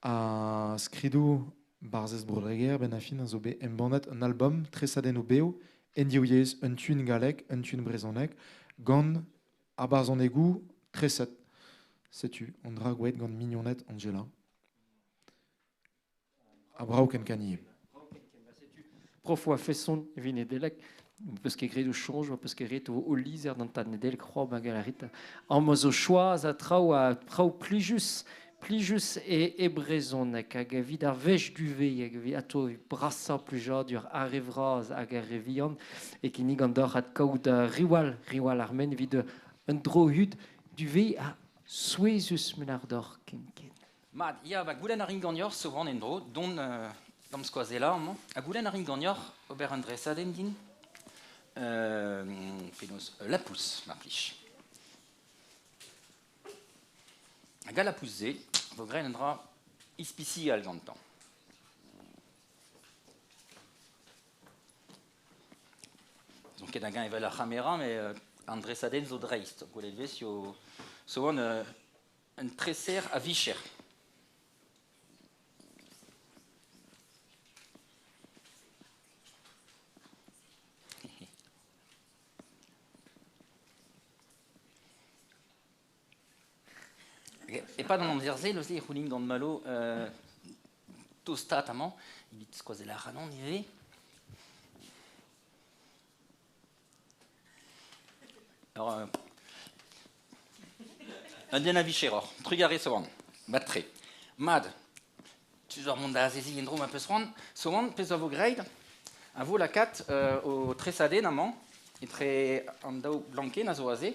ar skridoù Barzhez Bro-Dreger, benn ar fin, a zo bet embannet un album tresadennoù bev en div yezh, un tun galleg, un tun brezhoneg, gant ar barzhonegoù treset. Setu an dra gwelet gant mignoned Angela. Ha brav ken ivez. Profoù a-feson evit Nedeleg. Peus ket graet o soñj, peus ket graet o lizher d'an tad Nedeleg, c'hoar hag a rit. Amañ zo choaz ha traoù ha traoù plijus, plijus e brezhoneg hag evit ar wech duve hag evit atao brasañ plijadur ar re vras hag ar re vihan e kinnig an deoc'h adkaout Riwal, Riwal ar Men evit un dro-hud duve ha souezhus men ar deoc'h ken-ken. Mat, ya, ba goulenn a rin ganeoc'h souvent en-dro, dont d'am skoazellañ amañ, ha goulenn a rin ganeoc'h ober un dresadenn din. Penaos, lapous, mar plij. Hag al lapous-se vo graet un dra ispisial gantañ. N'on ket hag-eñ evel ar c'hamera, met an dresadenn zo dreist. Gwelet 'vez eo zo un treser a vicher. E-pad an amzer-se, neuze e c'houlin gant Malo tostaat amañ, evit skoazellañ ac'hanon ivez. Alors, un den a vicher oc'h, trugarez oan, mat-tre. Mat, tu zo mont da azeziñ en-dro ma peus c'hoant. Soan, pezh a vo graet, a vo lakaat o tresadenn amañ, etre an daou blankenn a zo aze.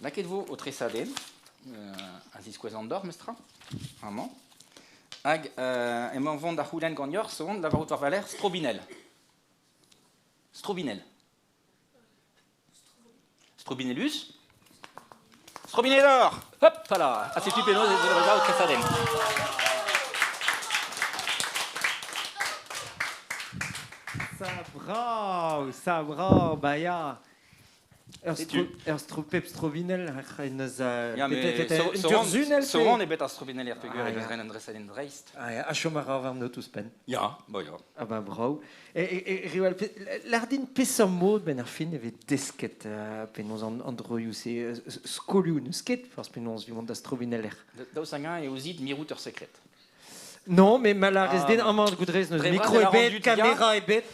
Lakaet vo o tresadenn, a ziskouez an dor, mestra, amañ. Hag emañ vont da c'houlenn ganeoc'h, soan, lavarout war va lerc'h strobinell. Strobinell. Strobinellus. Strobinellor Hop là Ha setu penaos ez eus o tresadenn. Sa brav, sa brav, ba ya. Ur pep strobinell en eus un Soran eo bet ar strobinell er peogwir e ren an dresadenn dreist. Ah, ha chom a ra warnout ouzhpenn. Ya, ba ya. Ah ba brav. Riwal, lâr din peseurt mod benn ar fin e vez desket penaos an droioù-se skolioù n'eus ket forzh penaos evit mont da strobineller. Daoust hag-eñ eo ouzhit mirout ur sekred? Non, mais ma lârez den amañ goudrez n'eus micro ebet, kamera ebet.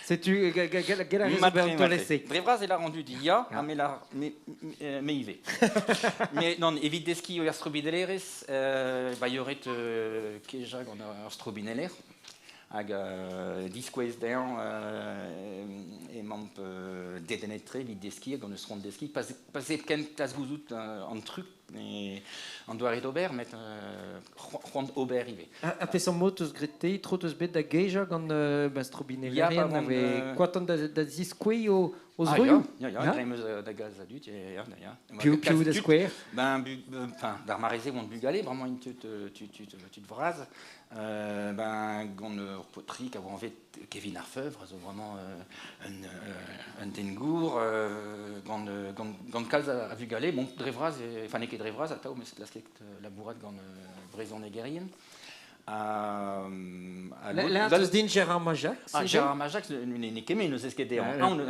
Setu gell a rez ober an taol-se. Dre vras e lâran dud ya, ha me lâr me ivez. Mais non, evit deskiñ ur strobidellerez, ba yoret kejañ gant ur strobineller hag diskouez dezhañ emaomp dedennet-tre evit deskiñ hag hon eus c'hoant deskiñ, pas hepken klask gouzout an truk an doare d'ober, met c'hoant ober ivez. Ha peseurt mod 'teus graet te? Tro 'teus bet da gejañ gant ba strobinellerien a vez koatan da ziskouez o zroioù? Ya, ya, ya, eus da galz a dud, ya, ya. Piv da skouer? Ben, enfin, d'ar mare-se oant bugale, bremañ int tud vras. Ben, gant ur paotrig a oa anvet Kevin ar Feuvre a zo vraiment un den gour gant kalz a vugale. Bon, dre vras, enfin n'eo ket dre vras atav, mes klasket labourat gant brezhonegerien. L'un eus din Gérard Majac. Ah, Gérard Majac, n'eo ket me, n'eus ket dezhañ. Non, non,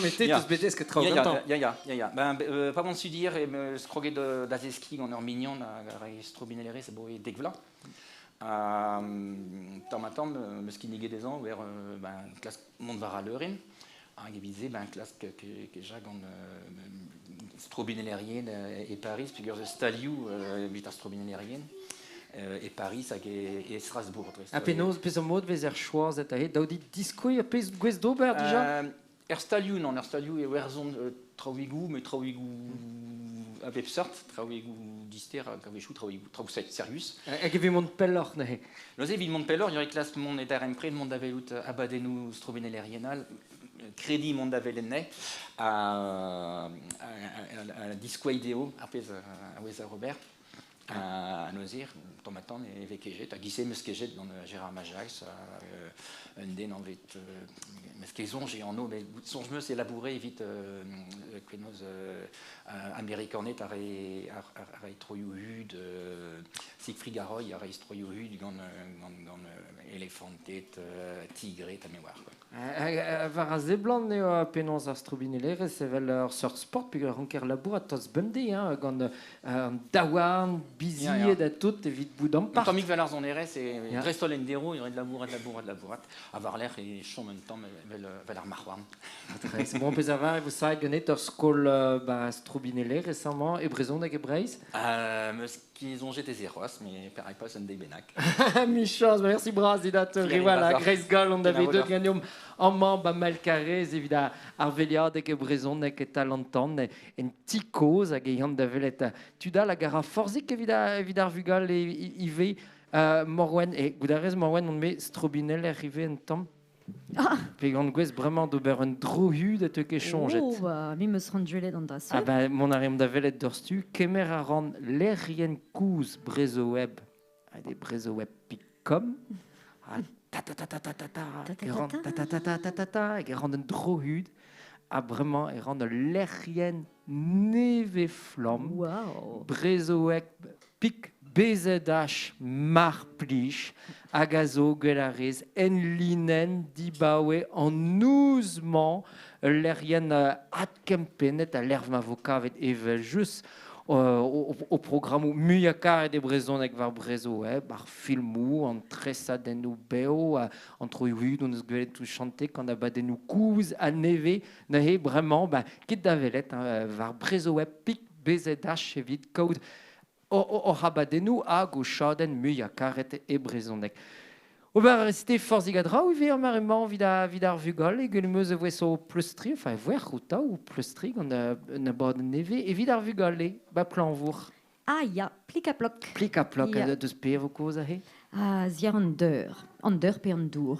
mais te, eus bet desket traoù gantañ. Ya, ya, ya, ya. Ben, pa vont studier, e meus kroget da zeskiñ gant ur mignon hag ar strobinellerezh aboe dek vloaz. Tamm-ha-tamm, meus kinniget dezhañ ober ben, klask mont war al leurenn. Hag evit se, ben, klask kejañ gant strobinellerien e Pariz, peogwir eus stalioù evit ar strobinellerien e Pariz hag e Strasbourg. Ha penaos, peseurt mod 'vez er choazet aze? Daou dit diskouez ar pezh gouest d'ober dija? Er stalioù, non, er stalioù e werzhont traoùigoù, met traoùigoù a bep seurt, traoùigoù dister hag a-wechoù traoùigoù traoù serius. Hag evit mont pelloc'h neuze? Neuze, evit mont pelloc'h, il y aurait klask mont e darempred, mont da welout abadennoù strobinellerien all, krediñ mont da wel enne, ha diskouez dezho ar pezh a ouez Robert. Ha neuze, tamm-ha-tamm e vez kejet, hag ise 'm eus kejet gant Gérard Majax, un den anvet, meus ket soñj e anv, met soñj 'm eus e laboure evit penaos Amerikaned a rae troioù-hud, Siegfried ha Roy a rae troioù-hud gant elefanted, tigred ha me oar. War a seblant eo penaos ar strobinellerezh evel ur seurt sport peogwir e ranker labourat tost bemdez hein, gant an daouarn, bizied ha tout evit bout ampart. Un tammig vel ar sonerezh e dreist-holl en deroù, e ret labourat, labourat, labourat. Ha war-lerc'h e chom un tamm evel ar marc'h-houarn. Bon, pezh a var e vo savet ganit ur skol strobinellerezh amañ e brezhoneg e Breizh? Meus Ki soñjet ez eo c'hoazh, met perak pas un deiz bennak. Michañs, merci bras dit Riwal a greiz-galon da vet deuet ganeomp amañ ba Malkarez evit ar veliadeg e brezhoneg e-tal an tan en ti kozh hag e yan da welet tud all hag a ra forzhik evit ar vugale ivez. Morwen, e goudarez Morwen on-me strobineller ivez un tamm. Ah. Pe gant gwez bremañ d'ober un dro-hud a teu ket soñjet. Oh, ba, mi meus ran duelet an dra Ah ba, mon a reomp da velet d'ur stu, kemer a ran lerien kouz brezoweb, ha de brezoweb.com, ha ta ta ta ta ta ta ta, e ran ta ta ta ta ta ta ta, hag e ran un dro-hud, ha bremañ e ran ul lerien neve flamm, wow. brezoweb pik BZH mar plij, hag a zo gwell a rez en linen dibaoe an ouzmañ ul lerien adkempennet a lerv ma vo kavet evel just o programmoù muiañ karet e brezhoneg war Brezhoweb, ar filmoù, an tresadennoù bev, an troioù hon eus gwelet tout chanter gant abadennoù kouz ha nevez, neuze bremañ, ba, ket da welet, hein, war Brezhoweb pik BZH evit kaout o abadennoù hag o chadenn muiañ karet e brezhoneg. Ober c'était forzhig a draoù ivez ar mare-mañ evit ar vugale, e gwell meus e voe so pleustri, enfin e voe c'houta ou pleustri gant un abadenn nevez evit ar vugale, ba Plañvour. Ah ya, plik a plok. Plik a plok, Ya. deus pe vo kozh aze? Ah, ziar an deur. An deur pe an dour.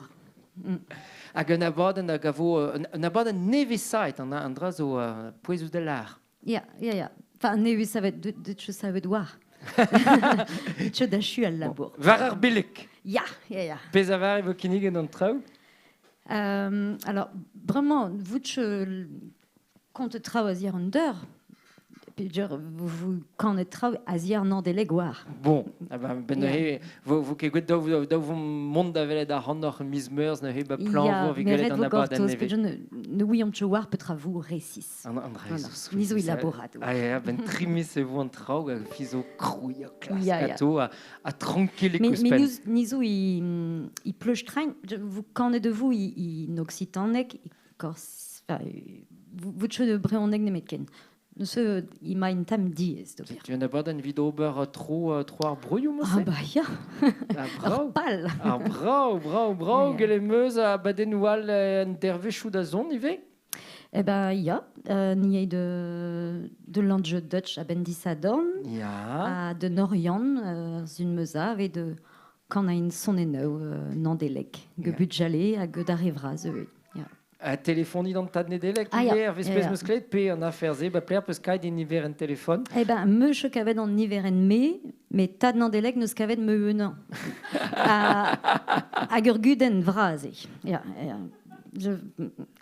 Hag un abadenn hag a vo un abadenn nevesaet an dra zo pouezus da lar. Ya, ya, ya. Enfin, nevez savet, deut cho savet war. Cho da chu al labour. War ar billig. Ya, ya, ya. Pezh a var e vo kinniget an traoù? Alors, vraiment, vous compte traoù a ziar an deur, pe dur, vous kanet traoù a ziar nan deleg war. Bon, ah ben, ben Ya. neuze, vo ket gwet daou vo mont da welet ar rannoc'h miz meurzh neuze ba Ya, Plañvour evit mais gwelet ret an vo abadenn gortoz, pe nevez. dur ne ouiomp tcho war petra vo resis. An dra Voilà. zo souezhus. Ni zo elaborad. Ah ya, ben trimis e vo an traoù hag fi zo krouiñ ha klask Ya, ya. ato ha tranquillik Mais, mais ouzhpenn. nous, ni zo i pleustrain, vous kanet de vous i en occitanek, i kors, enfin, vous tcho de brehoneg nemet ken. Neus i ma in tam diez d'ober. Tu en abadenn evit ober tro ar broioù, Ah mouse? ba ya, Ah, ur brav. pal. Ah, brav, brav, brav, Ya. gell em eus abadennoù all an dervezhioù da zont ivez? Eh ben ya, ni eo de Landjeu Dutch a ben disadorn, Ya. ha de Norian, zun meuza, ave de kan a in soneneu nandelek, ge Ya. budjale hag da revraz, eo. Ya. A telefoni d'an tad Nedelec Ah, ya. ivez, ar vez Ya, pezh ya. meus klevet, pe an afer se, ba pler peus kaet in niver en telefon. Eh ben, me cho kavet an niver en me, met tad nandelek neus kavet me unan. Hag ur gudenn vras eo. Ya, ya. Je,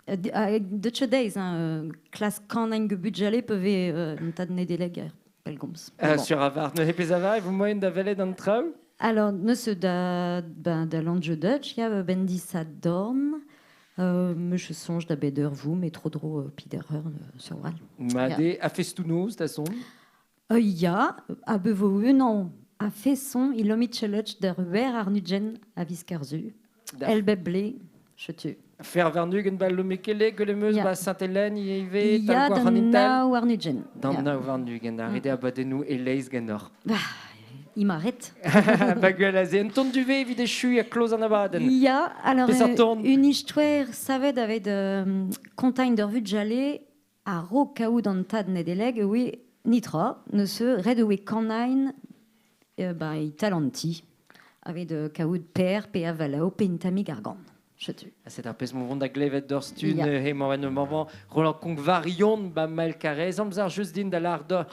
de deiz, hein, klas kanen ge budjale peve an tad Nedelec ar pelgomz. Bon. Sur avar, neuze pezh avar, e vo moyen da welet an traoù? Alors, neus da, ben, da Landjeu Dutch, ya, ben disadorn, me je songe da beder vous, mais trop dro pider heur sur wal. Ma Ya. de a festounoz da son. Ya, a bevo unan a feson il omit chelech der wer ar nudgen a viskarzu. Da. El beble, chetu. Fer vernugen ba Lomekele, gell em eus Ya. ba Saint-Hélène ivez, Ya, tal gwar d'an an intel. nao ar nudgen. D'an Ya. nao war nugen, ar ide abadennoù e-leizh ganeoc'h. Bah, i maret. Ba gwell aze, un ton duvet evit echu a kloz an abadenn. Ya, alors, Peseurt ton? une histoire savet avec kontain d'ur vudjale a ro kaout an tad nedeleg, oui, nitra, ne se red oe kanain, ben, i talanti, avec de kaout per, pe avalao, pe intami gargan. Chetu. Ah, c'est ar pezh mont da glevet d'ur stun, Ya. he mañ en mañ Roland Kong varion ba Mael Karez, amzer just din da lar d'ur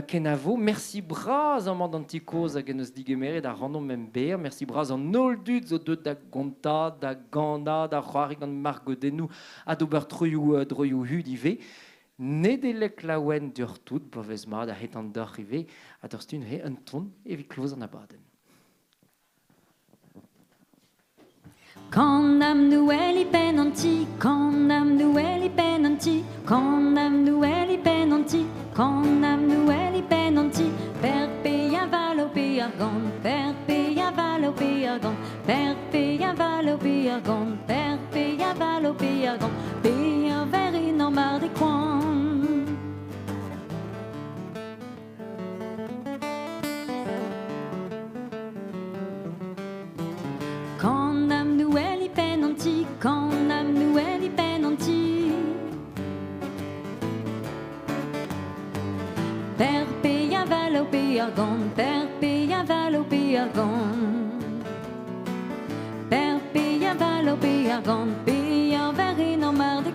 kenavo. Merci braz amañ d'an ti kozh hag en eus digemeret ar rannomp em ber. Merci braz an holl dud zo deut da gonta, da gana, da c'hoari gant margodennoù ha d'ober troioù hud ivez. Nedelec laouen d'ur tout, bloavezh mat a het an d'ur ivez, ha d'ur stun he un ton evit kloz an abadenn. Kan am nouel i pen an ti, kan am nouel i pen an ti, kan am nouel i pen an ti, kan am nouel i pen an ti, per pe a valo pe ar gant, per pe a valo pe ar gant, per pe a valo pe ar gant, per pe a valo pe ar gant, pe ar ver in an mar de koan. Kan am nouel i pen an ti, kan am nouel i pen an ti. Per pe a valo pe ar gant, per pe a valo pe ar gant. Per pe a valo Pe ar gant, pe ar verin an mar de.